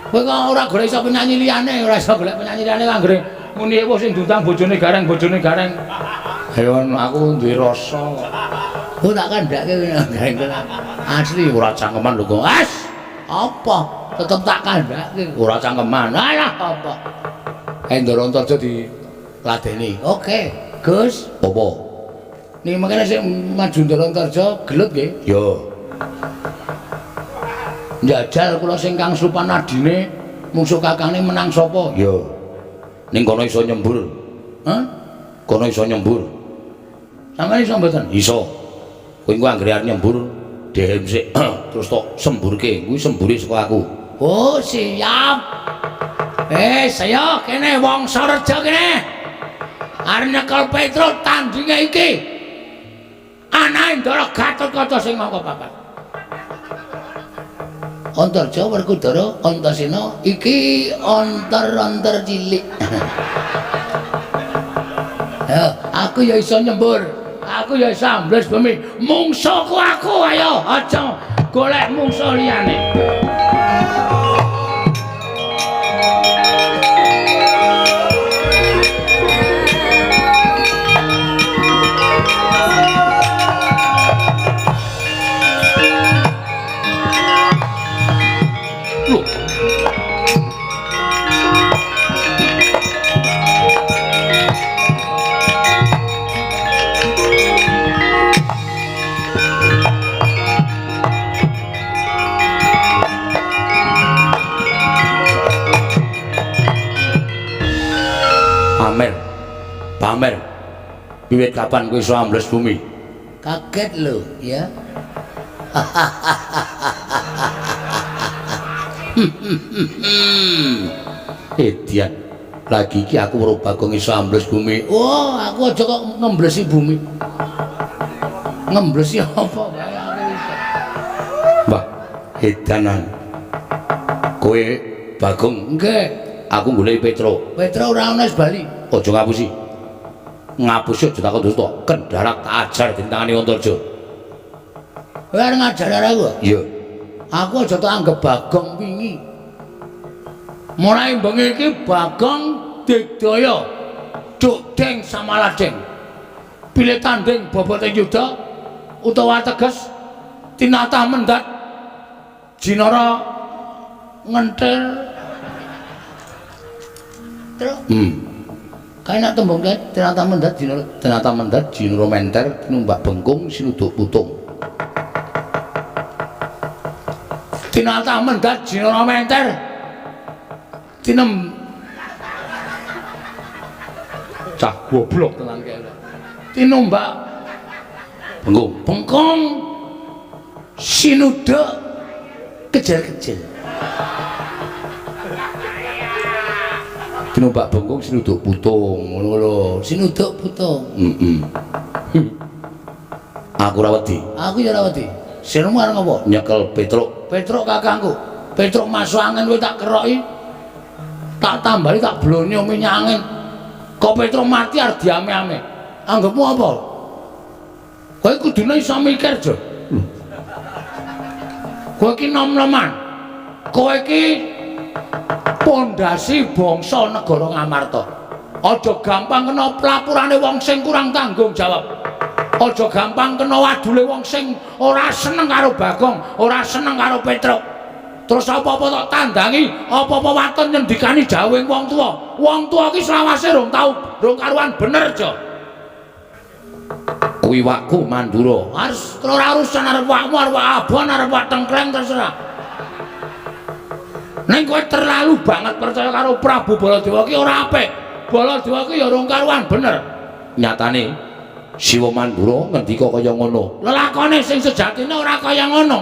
Kowe kok ora golek iso penyanyi liyane, ora iso golek penyanyi liyane anggere Muni ewo sing diundang bojone Gareng, bojone Gareng. Ayo aku duwe rasa. Ku tak kandhake Gareng tenan. Asli ora cangkeman lho kok. As, apa? Tetep tak kandhake. Ora cangkeman. Alah apa? Ndara Antarja diladeni. Oke, Gus. Apa? Niki mangkene sing maju Ndara Antarja gelut nggih? Ya. Njajal kula sing kang supan adine mungsuh kakangne menang sapa? Ya. Ning kono iso nyembur. Hah? Kono iso nyembur. Sampeyan iso mboten? Iso. Kowe engko anggere arep nyembur dehem sik terus tok semburke. Kuwi sembure saka aku. Oh, siap. Saya kene wong Sareja kene. Arep nyekel Petruk tandinge iki. Anake Ndara Gatotkaca sing angka papat. Antarja Werkudara Antasena iki onter-onter cilik. Ya, aku ya iso nyembur. Aku ya iso ambles bumi. Mungsuhku aku ayo aja golek mungsuh liyane. Pamer. Pamer. Wiwit kapan kowe iso ambles bumi? Kaget lho, ya. Edian. Lagi iki aku weruh Bagong iso ambles bumi. Oh, aku aja kok ngemblesi bumi. Ngemblesi apa wae aku iso. Wah, edanan. Kowe Bagong, nggih. Aku goleki Petruk. Petruk ora ono wis bali. Aja ngapusi. Ngapusi aja takon dosa. Kendharak tak ajar ditangani Antarja. Kowe arep ngajar aku? Iya. Aku aja tak anggap Bagong wingi. Mulai bengi iki Bagong digdaya Dukdeng Samaladeng. Pilih tanding bobote yuda utawa teges tinatah mendat jinara ngentil. Truk. Kae nek tembung kae tinatah mendat jinara, tinatah mendat jinara menter tinumbak bengkung sinuduk putung. Tinatah mendat jinara menter tinem cah goblok tenan kae. Tinumbak bengkung, bengkung sinuduk kejel-kejel. Tinumbak bengkung sinuduk putung ngono lho. Sinuduk putung. Heeh. Aku ora wedi. Aku ya ora wedi. Sirmu arep ngopo? Nyekel Petruk. Petruk kakangku. Petruk masuk angin kowe tak keroki. Tak tambahi tak blonyo minyak angin. Kok Petruk mati arep diame-ame. Anggepmu apa? Kowe kudune iso mikir, Jo. Lho. Kowe iki nom-noman. Kowe iki pondasi bangsa negara Ngamarta. Aja gampang kena pelapurane wong sing kurang tanggung jawab. Aja gampang kena wadule wong sing ora seneng karo Bagong, ora seneng karo Petruk. Terus apa-apa tok tandangi, apa-apa waton nyendikani dawuhing wong tuwa. Wong tuwa iki selawase rong tau, rong karuan bener, Jo. Kuwi wakku Mandura. Harus ora urusan arep wakmu, arep abon, arep wak tengkleng terserah. Ning kowe terlalu banget percaya karo Prabu Baladewa ki ora apik. Baladewa ki ya rong karuan bener. Nyatane Siwa Mandura ngendika kaya ngono. Lelakone sing sejatine ora kaya ngono.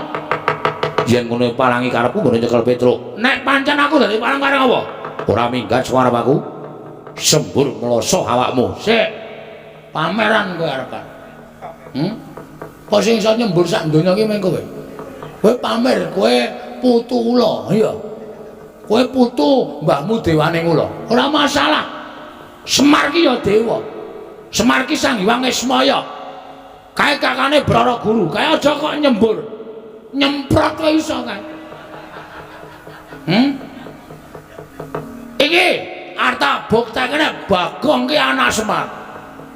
Yen ngono palangi karepku nggone nyekel Petruk. Nek pancen aku dadi palang bareng apa? Ora minggat saka arep aku. Sembur mloso awakmu. Sik. Pameran kowe arepan. Kok sing iso nyembur sak donya iki mung kowe. Kowe pamer, kowe putu ula, iya. Kowe putu mbahmu dewane ula. Ora masalah. Semar ki ya dewa. Semar ki Sang Hyang Ismaya. Kae kakane Brara Guru. Kae aja kok nyembur. Nyemprot kowe iso kae. Iki arep tak buktekne Bagong ki anak Semar.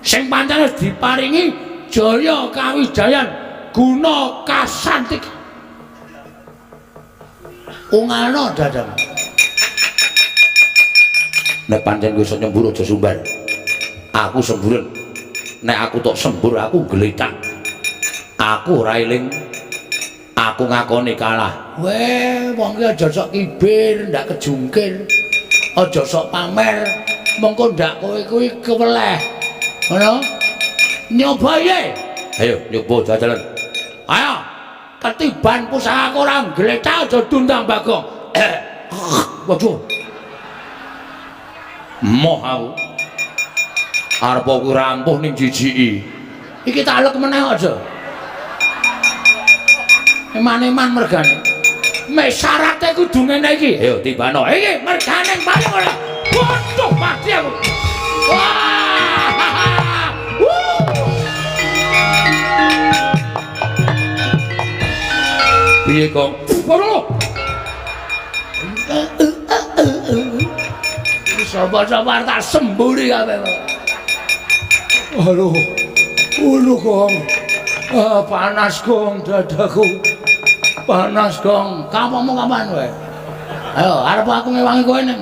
Sing pancen wis diparingi jaya kawijayan guna kasantik. Ungalno dadamu. Nek pancen kowe iso nyembur aja sumbar. Aku semburen. Nek aku tok sembur aku gletak. Aku ora eling. Aku ngakoni kalah. Weh, wong ki aja sok kibir, ndak kejungkir. Aja sok pamer, mengko ndak kowe kuwi keweleh. Ngono? Nyoba ye. Ayo nyoba jajalan. Ayo. Ketiban pusaka ora gletak aja dundang Bagong. Waduh. Moh aku. Arep aku rampuh ning jijiki. Iki tak alek meneh aja. Eman-eman mergane. Mek syarate kudu ngene iki. Ayo tibano. Iki mergane paling ora. Waduh mati aku. Wah. Piye, Kong? Waduh. Sapa-sapa tak semburi kabeh. Aduh. Aduh, Kong. Ah, panas, Kong, dadaku. Panas, Kong. Kapamu kapan kowe? Ayo, arep aku ngewangi kowe ning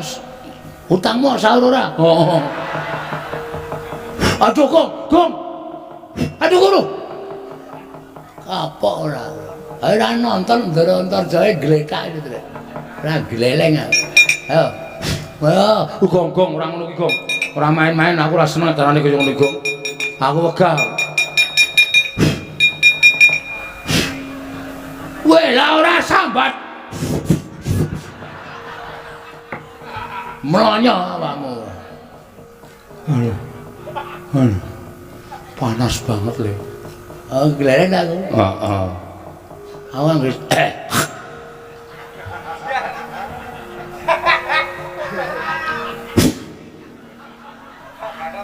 utangmu sahur ora? Oh. Aduh, Kong, Kong. Aduh, guru. Kapok ora. Ora nonton Ndara Antarjaya gletak itu. Ora gleleng aku. Ayo. Wah, Gong, Gong, ora ngono ki, Gong. Ora main-main, aku ora seneng acarane kaya ngono, Gong. Aku wegah. Weh, lah ora sambat. Mlonyo awakmu. Aduh. Aduh. Panas banget, Le. Oh, gleleng aku. Heeh. Aku anggere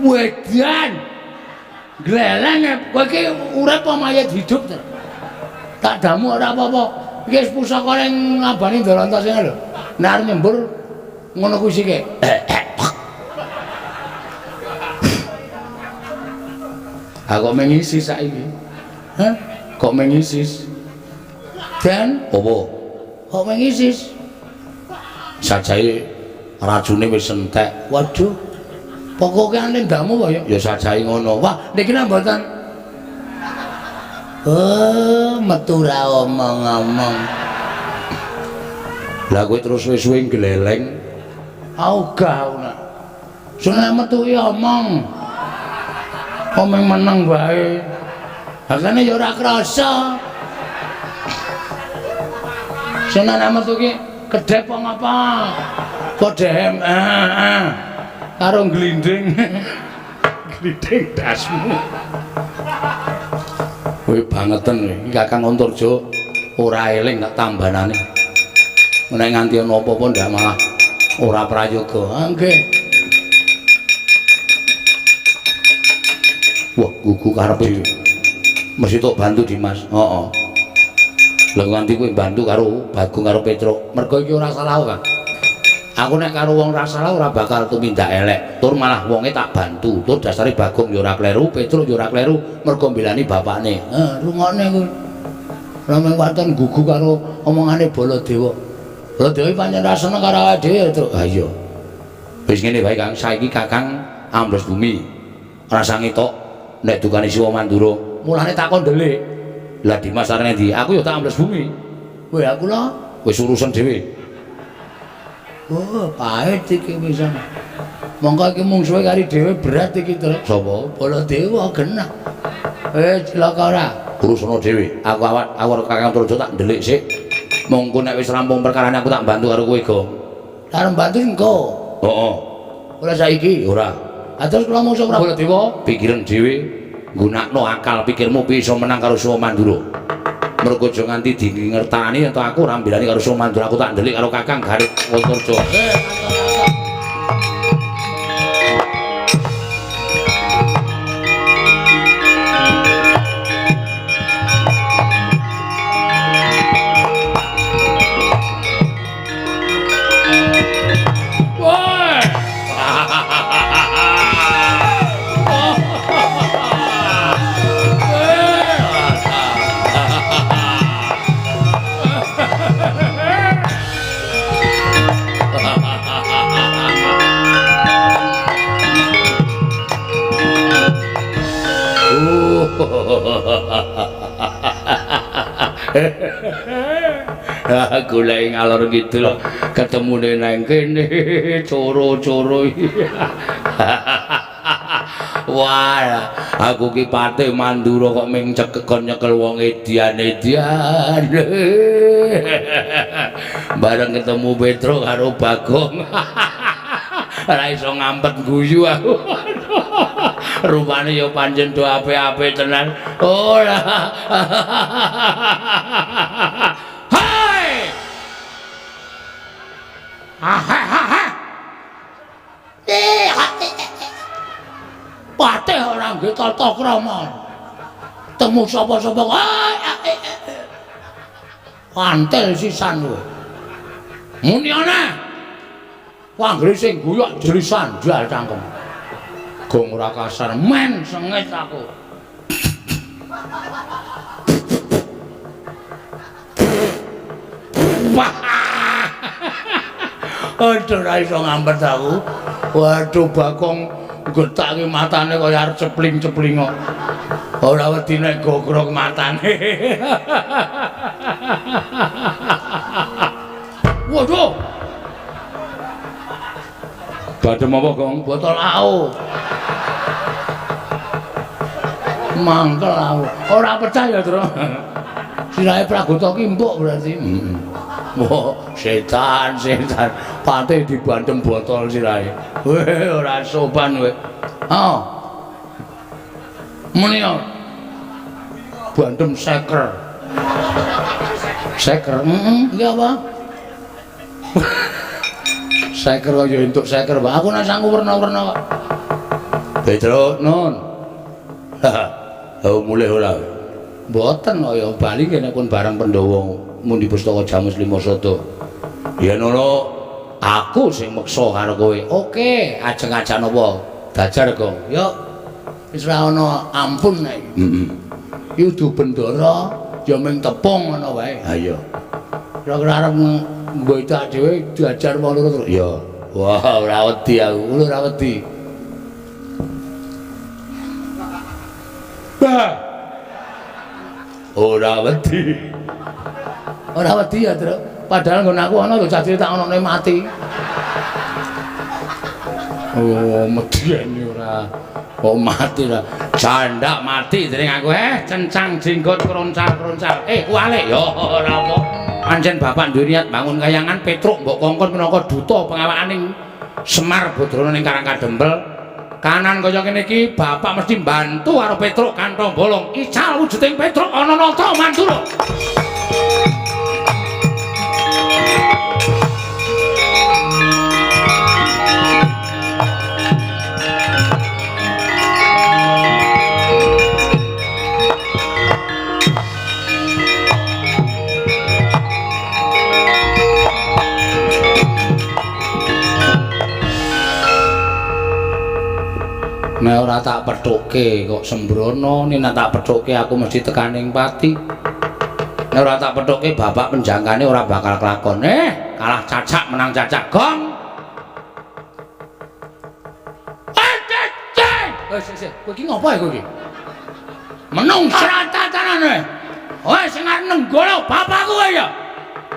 wedan. Gleleng kowe iki urip apa mayit hidup to? Tak damu ora apa-apa. Iki wis pusaka ning ngambani Ndalanta sing lho. Nek arep nyembur ngono kuwi sike. Aku kok mengisi saiki. Hah? Kok mengisis? Dan apa? Kok mengisis? Sajae racune wis entek. Waduh. Pokoke ane ndamu kok ya? Ya sajae ngono. Wah, niki nang mboten. Oh, metu ra omong-omong. Lah kowe terus suwe-suwe gleleng. Ogah aku nak. Soale metu ki omong. Omong meneng wae. Rasane ya ora krasa. Soale metu ki kedhep apa ngapa? Padha karo glinding. Glinding dasmu. Kowe bangeten iki Kakang Antarja ora eling tak tambanane. Nek nganti ana apa-apa ndak malah ora prayoga. Ah, nggih. Wah, gugu karepe dhewe. Mesti tok bantu Dimas. Heeh. Lha nganti kowe bantu karo Bagong karo Petruk. Mergo iki ora salah, Kang. Aku nek karo wong ora salah ora bakal tumindak elek. Tur malah wonge tak bantu. Tur dasare Bagong ya ora kleru, Petruk ya ora kleru, mergo mbelani bapakne. Heh, rungokne kuwi. Ora mung waton gugu karo omongane Baladewa. Baladewa pancen ora seneng karo awake dhewe, Truk. Ha iya. Wis ngene wae, Kang. Saiki Kakang ambles bumi. Rasa ngetok nek dukane Siwa Mandura. Mulane takon ndelik. Lah Dimas arene ndi? Aku ya tak ambles bumi. Weh, aku lho wis urusan dhewe. Oh, pahit iki pisan. Mongko iki mungsuhe kari dhewe berat iki, Truk. Sapa? Baladewa genah. Cilaka ora? Urusana dhewe. Aku awak aku karo Kakang Antarja tak ndelik sik. Mongko nek wis rampung perkarane aku tak bantu karo kowe, Gong. Arep bantu engko. Heeh. Ora saiki? Ora. Ha terus kula mungsuh Baladewa, pikiran dhewe, nggunakno akal pikirmu piye iso menang karo Siwa Mandura. Mergo aja nganti dingertani ento aku ora mbelani karo Siwa Mandura, aku tak ndelik karo Kakang Garip Antarja. Woi. Golek ngalor ngidul ketemune nang kene coro-coro. Wah, aku ki Patih Mandura kok ming cekekon nyekel wong edian-edian. Bareng ketemu Petruk karo Bagong. Ora iso ngampet guyu aku. Rupane ya pancen do apik-apik tenan. Ora. Hai. Patih ora nggih tata krama. Temu sapa-sapa. Pantel sisan kowe. Muni ana. Wanggre sing guyok jeli sandal cangkem. Gong ora kasar men sengit aku. Wah. Aduh ora iso ngampet aku. Waduh Bagong gethake matane kaya arep cepling-cepling kok. Ora wedi nek gogrok matane. Waduh. Badhe apa, Gong? Botol AO. Mangkel aku. Ora percaya, Tru. Sirahe Pragota ki mbok berarti. Heeh. Wah, setan, setan. Patih dibandem botol sirahe. Weh, ora sopan kowe. Oh. Muni yo. Bandem seker. Seker, heeh, iki apa? Seker kok ya entuk seker, Pak. Aku nek sanggup werna-werna kok. Petruk, nun. Oh, mulih ora. Mboten kok ya bali kene pun bareng Pandhawa mundi pustaka Jamus Lima Sada. Yen ngono aku sing meksa karo kowe. Oke, ajeng-ajan apa? Dajar, Gong. Yo. Wis ora ana ampun nek iki. Heeh. Iki udu bendara ya ming tepung ngono wae. Ha iya. Kira-kira arep nggoitak dhewe diajar wong loro terus. Ya. Wah, ora wedi aku. Ora wedi. Bah. Ora wedi. Ora wedi ya, Truk. Padahal nggon aku ana lho cah cilik tak onone mati. Oh, medeni ora. Kok mati lah. Jandak mati dening aku cencang jenggot kroncal-kroncal. Kuwalik ya ora apa. Pancen bapak duwe niat bangun kayangan Petruk mbok kongkon minangka duta pengawakaning Semar Badrana ning Karang Kadempel. Kanan kaya ngene iki bapak mesti mbantu karo Petruk kantong bolong. Ical wujuding Petruk ana nata Mandura. Nek ora tak pethukke kok sembrono, nek tak pethukke aku mesti tekaning pati. Nek ora tak pethukke bapak penjangkane ora bakal kelakon. Kalah cacak menang cacak, Gong. Sik, kowe iki ngopo ya kowe iki? Menung seratatane. Kowe sing arep nenggolo bapakku kowe ya.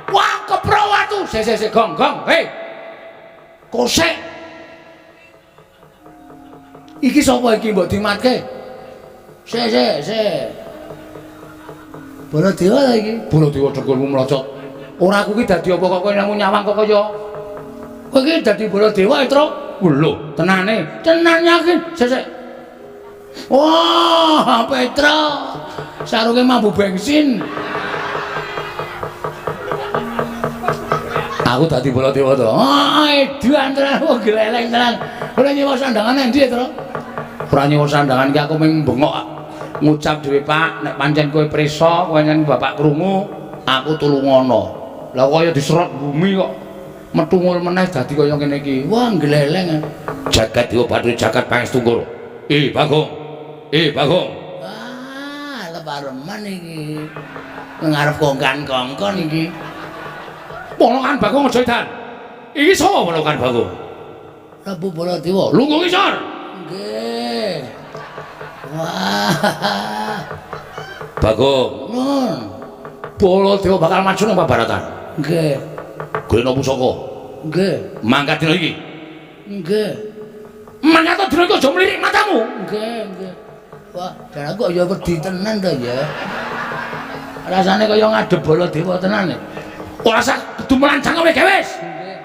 Wah, kepro watu. Sik, sik, Gong, Gong. Hei. Kosek. Iki sapa iki mbok dimatke? Sik, sik, sik. Baladewa ta iki? Baladewa dengkulmu mlocot. Ora aku iki dadi apa kok kowe nang nyawang kok kaya kowe iki dadi Baladewa, Truk. Lho, tenane. Tenan yakin. Sik, sik. Wah, Petruk. Sarunge mambu bensin. Aku dadi Baladewa to. Ah, edan tenan, wong gleleng tenan. Ora nyewa sandangan endi, Truk? Ora nyewa sandangan iki aku mung bengok ngucap dhewe, Pak, nek pancen kowe prisa, kowe nyen bapak krungu, aku tulungono. Lah kaya diserot bumi kok metungul meneh dadi kaya ngene iki. Wah, gleleng. Jagat Dewa Bathara jagat Pangestu Ngoro. Bagong. Bagong. Ah, lepareman iki. Ngarep kongkan-kongkon iki. Ponokan Bagong aja edan. Iki sapa ponokan Bagong? Prabu Baladewa. Lungguh ngisor. Nggih. Wah. Bagong. Nun. Baladewa bakal maju nang Pabaratan. Nggih. Golekno pusaka. Nggih. Mangkat dina iki. Nggih. Mangkat dina iki aja mlirik matamu. Nggih, nggih. Wah, jan aku ya wedi tenan to ya. Rasane kaya ngadep Baladewa tenan. Ora usah kudu mlancang kowe wis. Nggih.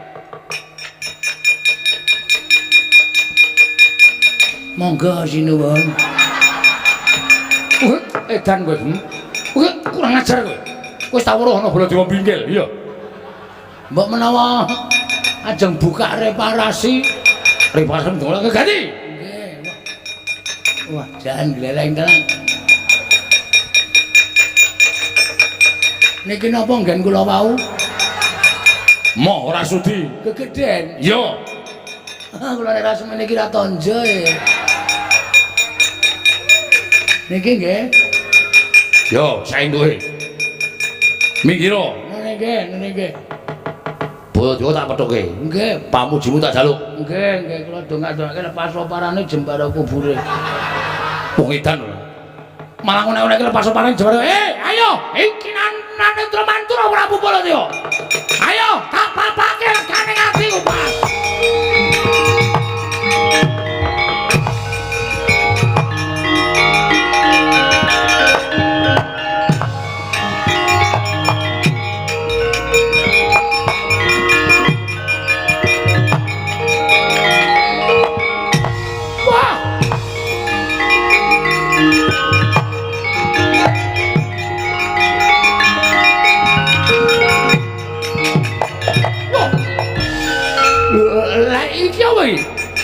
Monggo sinuwun. Edan kowe. Kowe kurang ajar kowe. Wis tak weruh ana Baladewa bingkil, iya. Mbok menawa ajeng buka reparasi. Reparasi ndongake ganti. Nggih. Wah, jan gleleng tenan. Niki napa nggen kula wau? Moh ora sudi. Gegeden. Iya. Kula nek ra semene iki ra tonjo e. Niki nggih. Yo, saenduke. Minggiro. Ngene nggih, ngene nggih. Baladewa tak pethuke. Nggih, pamujimu tak jaluk. Nggih, nggih kula dongak-dongake lepas parane jembara kubure. Wong edan lho. Malah ngene-ngene lepas parane jembara. Ayo, iki Nanendra Mantura Prabu Baladewa. Ayo, tak papake regane atiku, Pak.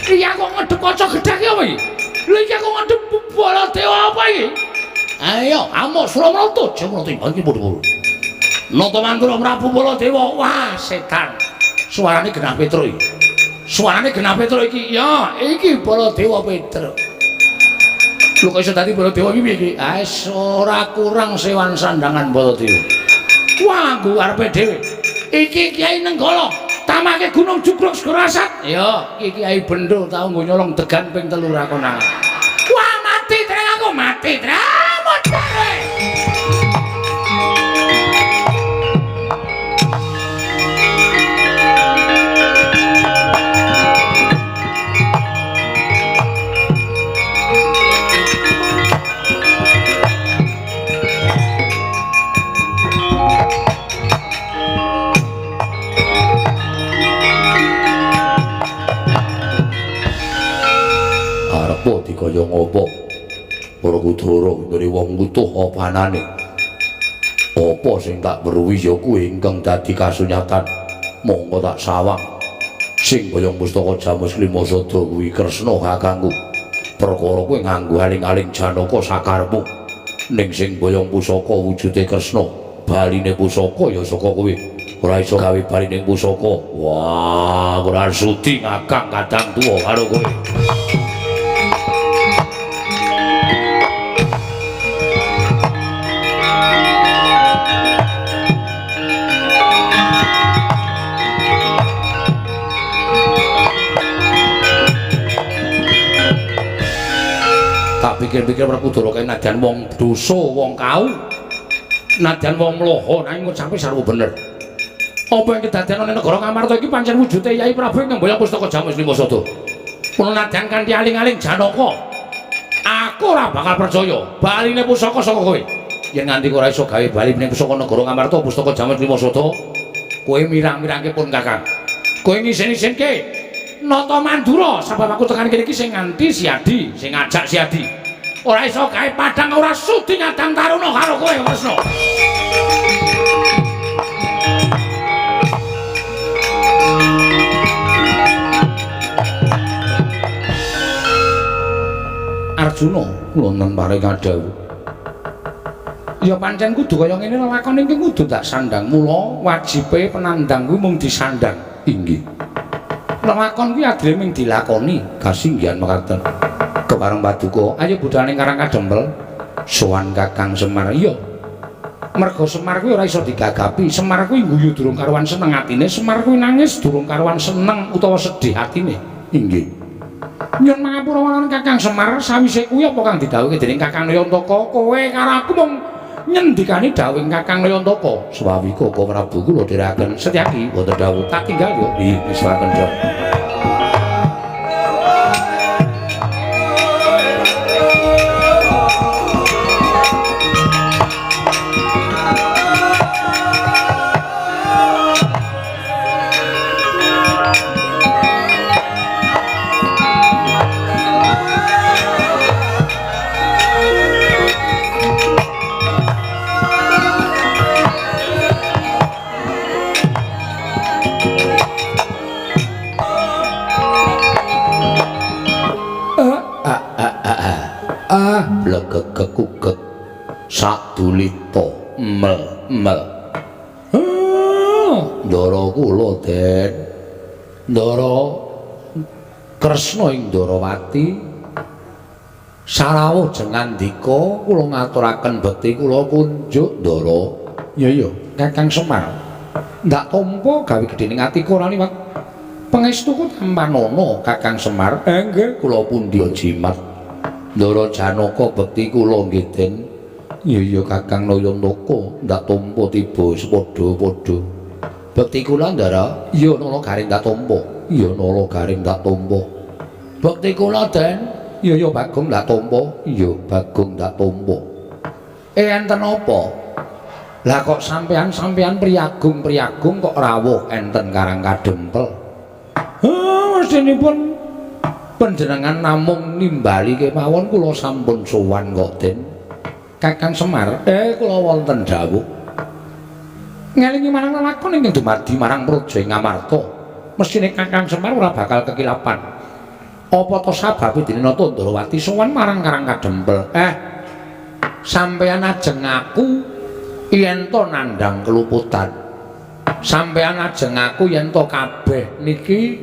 Iki aku ngedep kaca gedhek iki apa iki? Lha iki aku ngedep Baladewa apa iki? Ayo, amuk Suramarta Jemrata iki padha-padha. Nata Mantura Prabu Baladewa. Wah, setan. Suarane genah Petruk iki. Suarane genah Petruk iki. Ya, iki Baladewa Petruk. Lho kok iso dadi Baladewa iki piye iki? Ah, ora kurang sewan sandangan Baladewa. Wah, nggo arepe dhewe. Iki Kyai Nenggala. Tamake Gunung Jugruk Segara Asat. Ya, iki Kyai Bendo tau nggo nyolong degan ping 3 ra konangan. Wah, mati treng aku, mati treng. Modare. Arepa dikaya ngopo? Werkudara nggone wong utuh apa anane? Apa sing tak weruhi ya kuwi ingkang dadi kasunyatan. Monggo tak sawang. Sing boyong pustaka Jamus Lima Sada kuwi Kresna kakangku. Perkara kuwi nganggo aling-aling Janaka sakarepmu. Ning sing boyong pusaka wujude Kresna, baline pusaka ya saka kuwi. Ora iso gawe baline pusaka. Wah, ora sudi ngakang kadang tuwa karo kowe. Tak pikir-pikir Werkudara kae nadyan wong dosa, wong kau, nadyan wong mloho, nanging ngucape sarwa bener. Apa yang kedadean ana negara Ngamarta iki pancen wujude Yai Prabu ingkang mboyong pustaka Jamus Lima Sada. Mula nadyan kanthi aling-aling Janaka, aku ora bakal percaya baline pusaka saka kowe. Yen nganti ora iso gawe baline pusaka negara Ngamarta pustaka Jamus Lima Sada, kowe mirang-mirangke pun Kakang. Kowe ngisin-isinke Nata Mandura sebab aku tekan kene iki sing nganti Siadi, sing ngajak Siadi. Ora iso gawe padhang ora sudi ngadang taruna karo kowe Kresna. Arjuna wonten paring kadhawuh. Ya pancen kudu kaya ngene lelakon iki kudu tak sandang. Mula wajibe penandang kuwi mung disandang. Inggih. Lelakon kuwi adile mung dilakoni. Kasinggihan mekaten. Kepareng paduka, ayo budal ning Karang Kadempel. Sowan Kakang Semar. Iya. Merga Semar kuwi ora iso digagapi. Semar kuwi guyu durung karuan seneng atine, Semar kuwi nangis durung karuan seneng utawa sedih atine. Inggih. Nyun mangapura wonten Kakang Semar, sawise kuwi apa kang didhawuhke dening Kakang Nayantaka, kowe karo aku mung Nyendikani dawuh Kakang Nayantaka. Swawi Koko Prabu kula dherekaken Setyaki wonten dawuh tak tinggal yo. Nggih, wis kendha. Blegegekugek sadulita mel mel. Ndara kula Den, Ndara Kresna ing Ndarawati sarawuh jengandika kula ngaturaken bekti kula kunjuk Ndara. Iya iya Kakang Semar, ndak tampa gawe gedhening atiku ora liwat pangestuku tampanana Kakang Semar. Nggih kula pundi jimat Ndara Janaka bekti kula nggih Den. Iya iya Kakang Nayantaka ndak tampa tiba wis padha-padha. Bekti kula Ndara. Iya Nala Garing ndak tampa. Iya Nala Garing ndak tampa. Bekti kula Den. Iya iya Bagong ndak tampa. Iya Bagong ndak tampa. Enten apa? Lah kok sampean-sampean priyagung-priyagung kok rawuh enten Karang Kadempel? Mestinipun panjenengan namung nimbali kemawon kula sampun sowan kok Den. Kakang Semar, kula wonten dawuh. Ngelingi marang lelakon ingkang dumadi marang praja ing Ngamarta. Mesthine Kakang Semar ora bakal kekilapan. Apa to sababe dene Nata Ndrawati sowan marang Karang Kadempel? Sampeyan ajeng aku yen to nandhang keluputan. Sampeyan ajeng aku yen to kabeh niki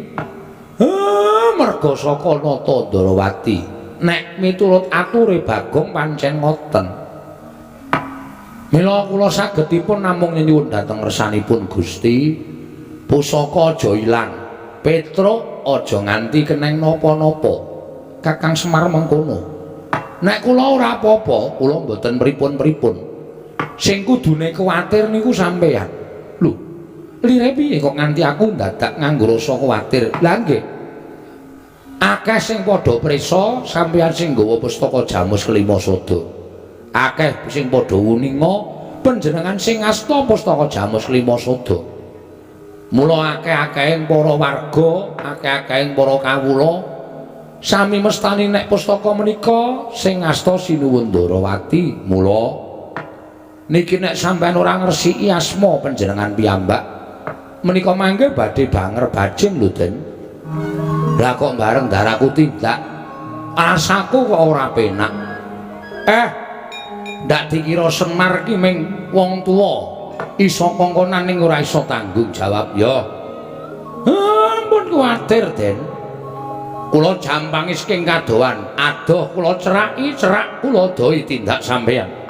merga saka Nata Ndrawati. Nek miturut ature Bagong pancen ngoten. Mila kula sagedipun namung nyuwun dhateng ngersanipun Gusti, pusaka aja ilang, Petruk aja nganti keneng napa-napa. Kakang Semar mengkono. Nek kula ora apa-apa, kula mboten pripun-pripun. Sing kudune kuwatir niku sampeyan. Lho, lire piye kok nganti aku ndadak nganggo rasa kuwatir? Lah nggih. Akeh sing padha prisa sampeyan sing nggawa pustaka Jamus Kelima Sada. Akeh sing padha wuninga panjenengan sing ngasta pustaka Jamus Kelima Sada. Mula akeh-akehing para warga, akeh-akehing para kawula sami mestani nek pustaka menika sing ngasta Sinuwun Ndarawati. Mula niki nek sampeyan ora ngresiki asma panjenengan piyambak menika mangke badhe banger bajing lho Den. Lah kok bareng daraku tindak asaku kok ora penak. Ndak dikira Semar ki ming wong tuwa iso kongkonan ning ora iso tanggung jawab ya. Ampun kuwatir Den. Kula jampangi saking kadohan, adoh kula ceraki, cerak kula dohi tindak sampeyan.